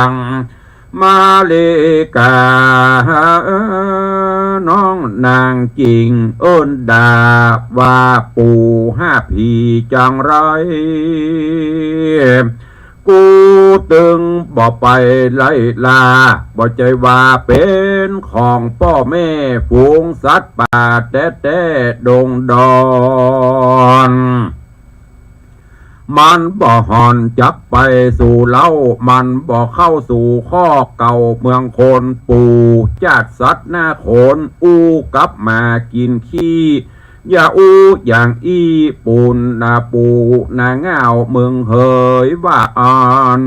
ง มาลิกาน้องนางจิ่งเอิ้นด่าว่า ปู่ห้าผีจังไร กูตึงบ่ไปไล่ล่า บ่ใจ้ว่าเป๋นของป้อแม่ฝูงสัตว์ป่าแต๊ๆ ดงดอน มันบ่ห่อนจักไปสู่เล้า มันบ่เข้าสู่คอกเก่าเมืองคน ปู่จาดสัตว์หน้าโขน อู้กับหมากิ๋นขี้ อย่าอู้อย่างอี้ ปู่นาปู่นาง่าวเมืองเหยว่าอั้น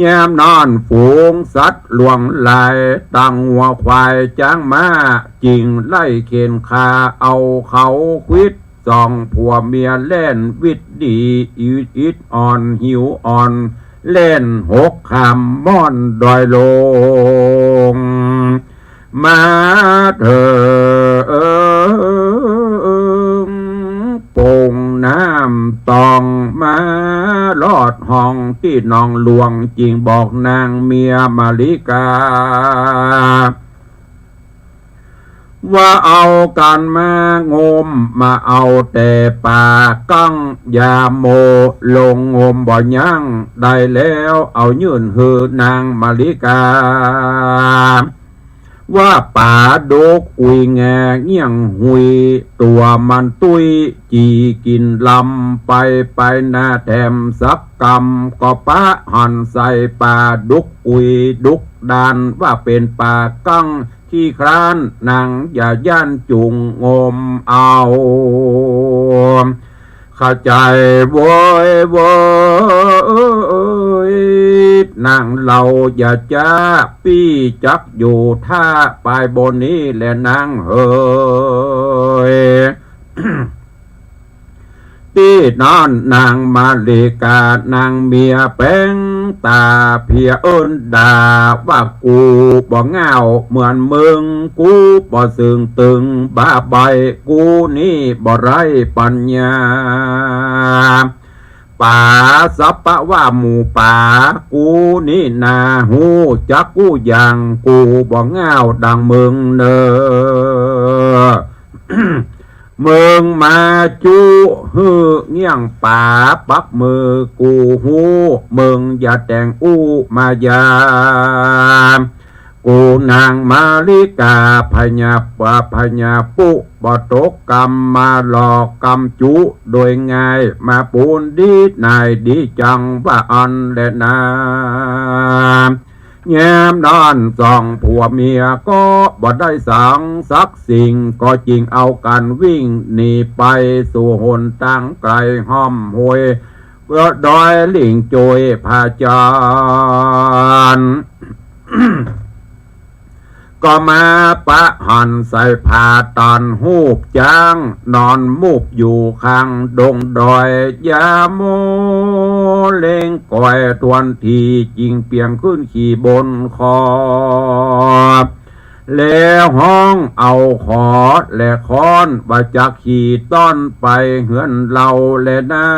ยามนั้นฝูงสัตว์หลวงหลาย ตังงัวควายจ๊างม้า จิ่งไล่เข็นฆ่าเอาเขาขวิด สองผัวเมียแล่นวิดดี อิดอ่อนหิวอ่อน แล่นหกข้ามม่อนดอยลง มาเถิงปงน้ำตอง มารอดห้องตี้นองหลวง จิ่งบอกนางเมียมาลิกา ว่าเอากั๋นมางม มาเอาแต่ป๋ากั้ง ยาโมลงงมบ่ยั้ง ได้แล้วเอายื่นหื้อนางมาลิกา ว่าป๋าดุกอุยแงเงี้ยงหุย ตั๋วมันตุ้ยจี๋กิ๋นลำ ไปไปนาแถมสักกำ ก็ปะหันใส่ป๋าดุกอุยดุกดาน ว่าเป๋นป๋ากั้ง ขี้คร้านนางอย่าย้านจุ่งงมเอา เข้าใจ๋โว้ยโว้ย นางเฮาอย่าจ๊า ปี้จักอยู่ท่าปายบนนี้แลนางเหย ตี้นั้นนางมาลิกานางเมียแป๋งต๋าเผียเอิ้นด่าว่า กูบ่ง่าวเหมือนมึง กูบ่เซิงตึงบ้าใบ้ กูนี้บ่ไร้ปั๋ญญา ป๋าสัพพะว่าหมู่ป๋า กูนี้นาฮู้จักกู้อย่าง กูบ่ง่าวดังมึงเน่อ มึงมาจุหื้อเงี้ยงป๋าปักมือ กูฮู้ มึงอย่าแต่งอู้มายา กู่นางมาริกา พญาปะ พญาปุปตกกรรมมาหลอกกำจุโดยง่าย มาปูนดีนายดีจังว่าอั้นแลนา ยามนั้นสองผัวเมียก็บ่ได้สังสักสิ่ง ก็จึงเอากั๋นวิ่งหนีไปสู่หนตางไก๋ฮ่อมห้วย เปื้อดอยหลิงโจยผาจารย์ ก็มาปะหั้นใส่ผ้าตานฮูปจ๊าง นอนมูบอยู่ข้างดงดอย ยาโมเล็งก๋อยทวนที จึงเปียงขึ้นขี่บนคอ แล้วฮ้องเอาขอและค้อน ว่าจักขี่ต้อนไปเฮือนเฮาแลนา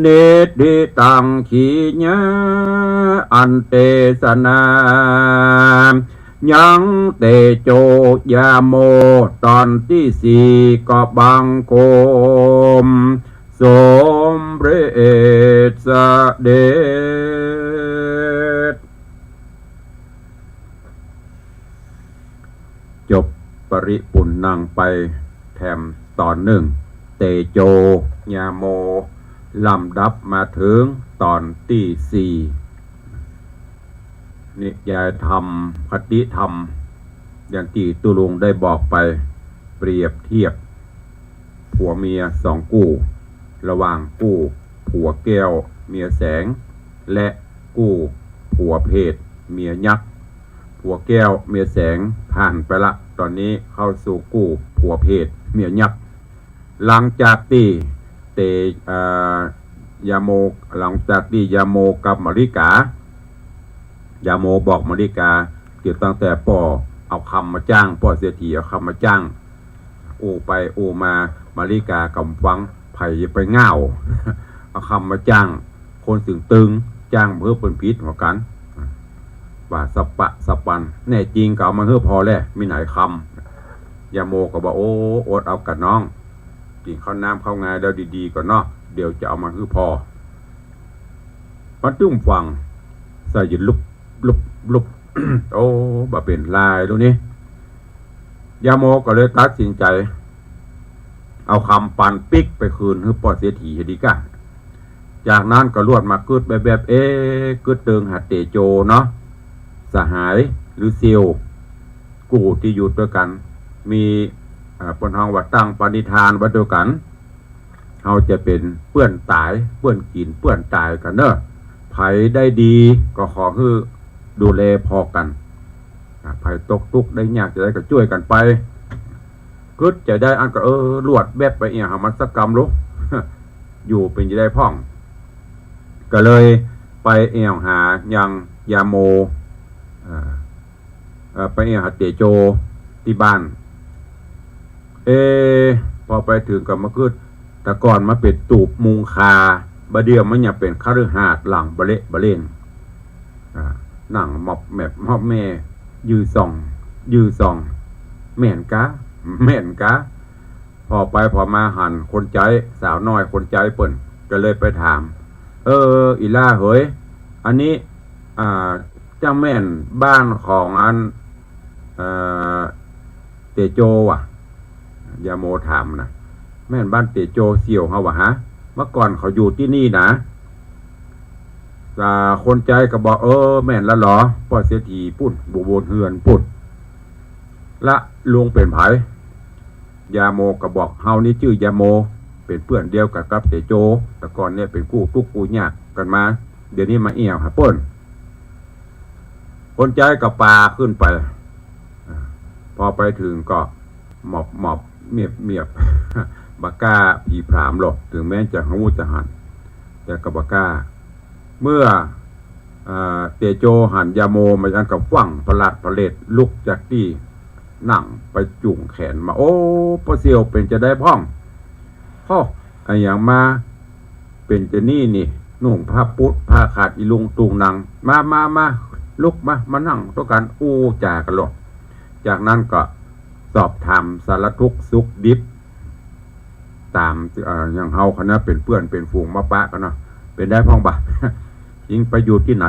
นิทธิตัง ขีญา อันเตสนา ยัง เตโจ ยาโม ตอนตี้สี่ ก็บังคมสมเร็จเสด็จ จบปริปุณณังไปแถมตอนนึ่ง เตโจ ยาโม ลำดับมาเถิงตอนตี้สี่ นิยายธรรม คติธรรม อย่างตี้ตุ๊ลุงได้บอกไป เปรียบเทียบผัวเมียสองกู้ ระหว่างกู้ผัวแก้วเมียแสง และกู้ผัวเพทย์เมียยักษ์ ผัวแก้วเมียแสงผ่านไปละ ตอนนี้เข้าสู่กู้ผัวเพทย์เมียยักษ์ หลังจากตี้เต เอ่อ ยาโม หลังจากตี้ยาโมกับมาริกา ยาโมบอกมาริกา เกี่ยวตั้งแต่ป้อเอาคำมาจ้าง ป้อเศรษฐีเอาคำมาจ้าง อู้ไปอู้มา มาริกาก่ำฟัง ใผจะไปง่าว เอาคำมาจ้าง คนตึงตึง จ้างบ่หื้อเปิ้นผิดหัวกั๋น ว่าสะปะสะปัน แน่จริงก็เอามาหื้อผ่อแล มีไหนคำ ยาโมก็บอก โอ้ อดเอาก่ะน้อง กิ๋นข้าวน้ำข้าวงายแล้วดีๆ ก่อนเนาะ เดี๋ยวจะเอามาหื้อผ่อ มันตึ้มฟัง ใส่หยุดลุบลุบลุบ โอ้ บ่เป๋นลายลูกนี้ ยาโมก็เลยตัดสินใจ๋ เอาคำปันปิ๊กไปคืนหื้อป้อเศรษฐีเหียดีก้า จากนั้นก็ลวดมากึ๊ดแบบๆ เอ๊ะ กึ๊ดเติงหาเตโจเนาะ สหายหรือเสี่ยวกู้ตี้อยู่ตวยกั๋น มี อ่า เปิ้นฮ้องว่าตั้งปณิธานไว้ตวยกั๋น เฮาจะเป๋นเปื้อนต๋าย เปื้อนกิ๋นเปื้อนต๋ายกั๋นเน่อ ใผได้ดีก็ขอหื้อดูแลผ่อกั๋น อ่า ใผตกตุ๊กข์ได้ยากจะใดก็จ้วยกั๋นไป กึ๊ดจะได้อันก็ เออ ลวดแวบไปเอี่ยงหามันสักกำลูก อยู่เป๋นจะได้พ่อง ก็เลยไปเอี่ยงหายังยาโม อ่า เอ่อ ไปเอี่ยงหาเตโจตี้บ้าน เอ๊ะ พอไปเถิงก็มากึ๊ด แต่ก่อนมันเป๋นตูบมุงคา บ่าเดี่ยวมันยังเป๋นคฤหาสน์หลังบะเละบะเล่น อ่า นั่งหมอบแหมบหมอบแหม่ ยื้อส่อง ยื้อส่อง แม่นกา แม่นกา ผ่อไปผ่อมาหันคนใจ๊ สาวน้อยคนใจ๊เปิ้น ก็เลยไปถาม เออ อีหล้าเหย อันนี้ อ่า จักแม่นบ้านของอัน เอ่อ เตโจวะ ยาโมถามนะ แม่นบ้านเตโจเสี่ยวเฮาวะฮะ เมื่อก่อนเขาอยู่ตี้นี่นะ อ่า คนใจ๊ก็บอก เออ แม่นละลอ ป้อเศรษฐีปุ้น บ่าบนเฮือนปุ้น ละลุงเป๋นใผ ยาโมก็บอก เฮานี่จื้อยาโม เป๋นเปื้อนเดียวกั๋นกับเตโจ แต่ก่อนเนี่ยเป๋นกู้ตุ๊กข์กู้ยากกั๋นมา เดี๋ยวนี้มาแอ่วหาเปิ้น คนใจ๊ก็ปาขึ้นไป อ่า พอไปเถิงก็หมอบหมอบเมียบเมียบ บ่ก้าผีผลามหรอก เถิงแม้จะฮู้จะหัน แต่ก็บ่ก้า เมื่อ อ่า เตโจหันยาโมมาอันก็ฟั่งผลาดผลาดลุกจากตี้นั่งไปจุ่งแขนมา โอ้ ป้อเสี่ยวเป๋นจะใดพ่อง โอ้ อะหยังมา เป๋นจะนี่นี่ นุ่งผ้าปุ๊ดผ้าขาดอีลุงตุงนัง มา มา มา ลุกมา มานั่งตวยกั๋น อู้จ๋ากั๋นลอ จากนั้นก็สอบถามสารทุกข์สุขดิบ ต๋าม เอ่อ อย่างเฮาคณะเป๋นเปื้อนเป๋นฝูงมาปะกั๋นเนาะ เป๋นใดพ่องบ่า เอ็งไปอยู่ตี้ไหน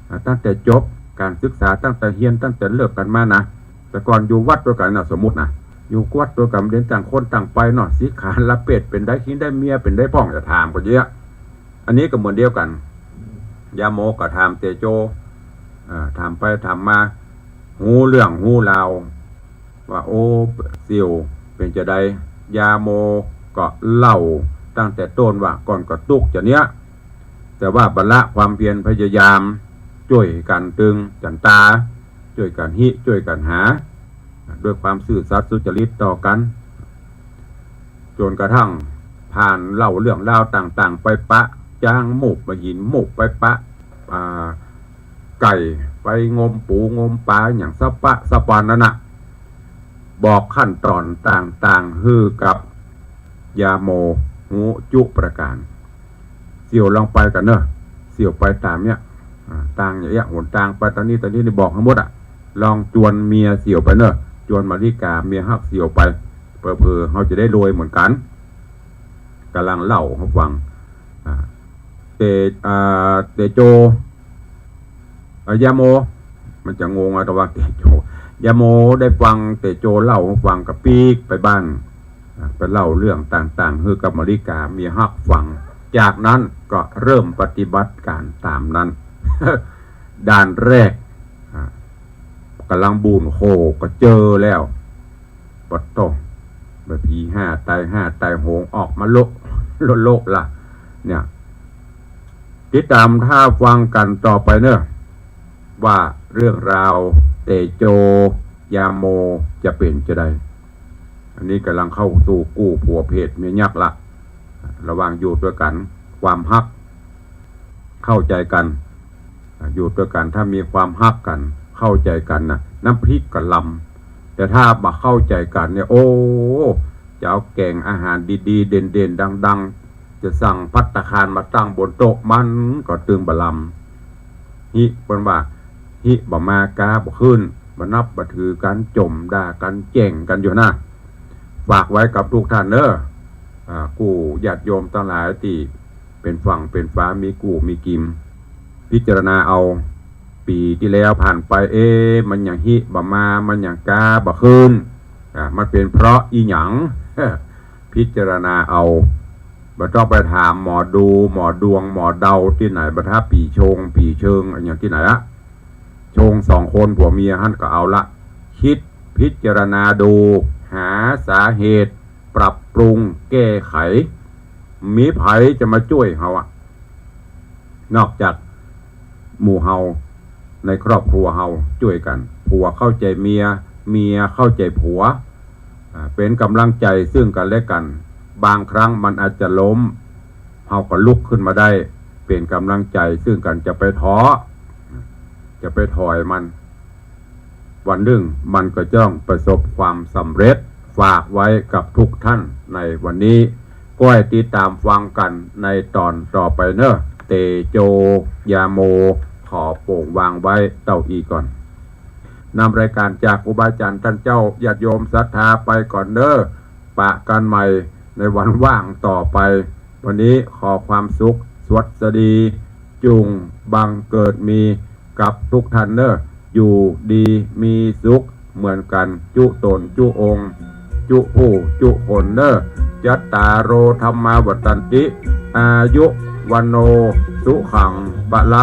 อ่า ตั้งแต่จบ ก๋านศึกษาตั้งแต่เฮียนตั้งแต่เลิกกั๋นมานะ แต่ก่อนอยู่วัดตวยกั๋นนะ สมมุตินะ อยู่วัดตวยกั๋น เดียวต่างคนต่างไปเนาะ สิขาลเปตเป๋นใด คิงได้เมียเป๋นใดพ่อง จะถามกั๋นเยียะ อันนี้ก็เหมือนเดียวกั๋น ยาโมก็ถามเตโจ อ่า ถามไปถามมา ฮู้เรื่องฮู้ราว ว่า โอ้ เสี่ยวเป๋นจาใด ยาโมก็เล่าตั้งแต่ต้นว่าก่อนก็ตุ๊กจาเนี้ย แต่ว่าบ่ละความเพียรพยายาม จ้วยกั๋นตึงจั๋นตา จ้วยกั๋นฮิ จ้วยกั๋นหา ด้วยความซื่อสัตย์สุจริตต่อกั๋น จ๋นกระทั่งผ่านเล่าเรื่องราวต่างๆ ไปปะจ๊าง มูกไปหิน มูกไปปะ อ่า ไก่ ไปงมปูงมป๋า อย่างสะปะสะปานนั้นน่ะ บอกขั้นต๋อนต่างๆ หื้อกับยาโมฮู้จุประก๋าน เสี่ยวลองไปกั๋นเน่อ เสี่ยวไปต๋ามเนี้ย อ่า ตางอย่างเอี้ย หนตางไปตางนี้ตางนี้นี่บอกหื้อหมดอะ ลองจวนเมียเสี่ยวไปเน่อ จวนมาริก๋าเมียฮักเสี่ยวไป เผลอๆ เฮาจะได้รวยเหมือนกั๋น ก่ำลังเล่าหื้อฟัง อ่า เต อ่า เตโจ อ่ะ ยาโม มันจะงงอะ แต่ว่าเตโจ ยาโมได้ฟังเตโจเล่าหื้อฟังก็ปิ๊กไปบ้าน อ่ะ ไปเล่าเรื่องต่างๆ หื้อกับมาริก๋าเมียฮักฟัง จากนั้นก็เริ่มปฏิบัติก๋านต๋ามนั้น ด่านแรก อ่ะ ก่ำลังบู่นโค่ก็เจอแล้ว ปะโต้ ผีห้าต๋ายห้าต๋ายโหงออกมาโละโละโละละ เนี่ย ติดต๋ามต้าฟังกั๋นต่อไปเน่อ ว่าเรื่องราวเตโจยาโมจะเป๋นจาใด อันนี้ก่ำลังเข้าสู่กู้ผัวเพศเมียยักษ์ละ ระหว่างอยู่ตวยกั๋น ความฮัก เข้าใจ๋กั๋น อ่ะ อยู่ตวยกั๋น ถ้ามีความฮักกั๋น เข้าใจ๋กั๋นน่ะ น้ำพริกก็ลำ แต่ถ้าบ่เข้าใจ๋กั๋นเนี่ย โอ้ จะเอาแก๋งอาหารดีๆ เด่นๆ ดังๆ จะสั่งภัตตาคารมาตั้งบนโต๊ะ มันก็ตึงบ่ลำ ฮิ เปิ้นว่า ฮิบ่มา ก๊าบ่ขึ้น บ่นับบ่ถือกั๋น จ่มด่ากั๋น แจ้งกั๋นอยู่นะ ฝากไว้กับทุกท่านเน่อ อ่า กู้ญาติโยมตังหลายตี้เป๋นฝั่งเป๋นฝา มีกู้มีกิ๋ม พิจารณาเอา ปี๋ตี้แล้วผ่านไป เอ๊ะ มันหยังฮิบ่มา มันหยังก๊าบ่ขึ้น อ่า มันเป๋นเพราะอี่หยัง พิจารณาเอา บ่ต้องไปถามหมอดู หมอดวง หมอเดาตี้ไหน บ่ถ้าปี๋ชง ปี๋เชิง อะหยังตี้ไหนละ ชงสองคนผัวเมียหั้นก็เอาละ คิดพิจารณาดู หาสาเหตุ ปรับปรุง แก้ไข มีใผจะมาจ้วยเฮาอะ นอกจากหมู่เฮา ในครอบครัวเฮาจ้วยกั๋น ผัวเข้าใจ๋เมีย เมียเข้าใจ๋ผัว อ่า เป๋นก๋ำลังใจ๋ซึ่งกั๋นและกั๋น บางครั้งมันอาจจะล้ม เฮาก็ลุกขึ้นมาได้ เป๋นก๋ำลังใจ๋ซึ่งกั๋น จะไปท้อ จะไปถอยมัน วันนึ่งมันก็จะต้องประสบความสำเร็จ ฝากไว้กับทุกท่านในวันนี้ ก้อยติดต๋ามฟังกั๋นในต๋อนต่อไปเน่อ เตโจยาโม ขอโป่งวางไว้เต้าอี้ก่อน นำรายการจากครูบาอาจ๋ารย์ต้านเจ้า ญาติโยมศรัทธาไปก่อนเน่อ ปะกั๋นใหม่ในวันว่างต่อไป วันนี้ขอความสุขสวัสดี จุ่งบังเกิดมีกับทุกท่านเน่อ อยู่ดีมีสุขเหมือนกั๋น จุ๊ต๋นจุ๊องค์ จุ๊ผู้จุ๊คนเน่อ จัตตาโร ธัมมา วัฑฒันติ อายุ วัณโณ สุขัง พลัง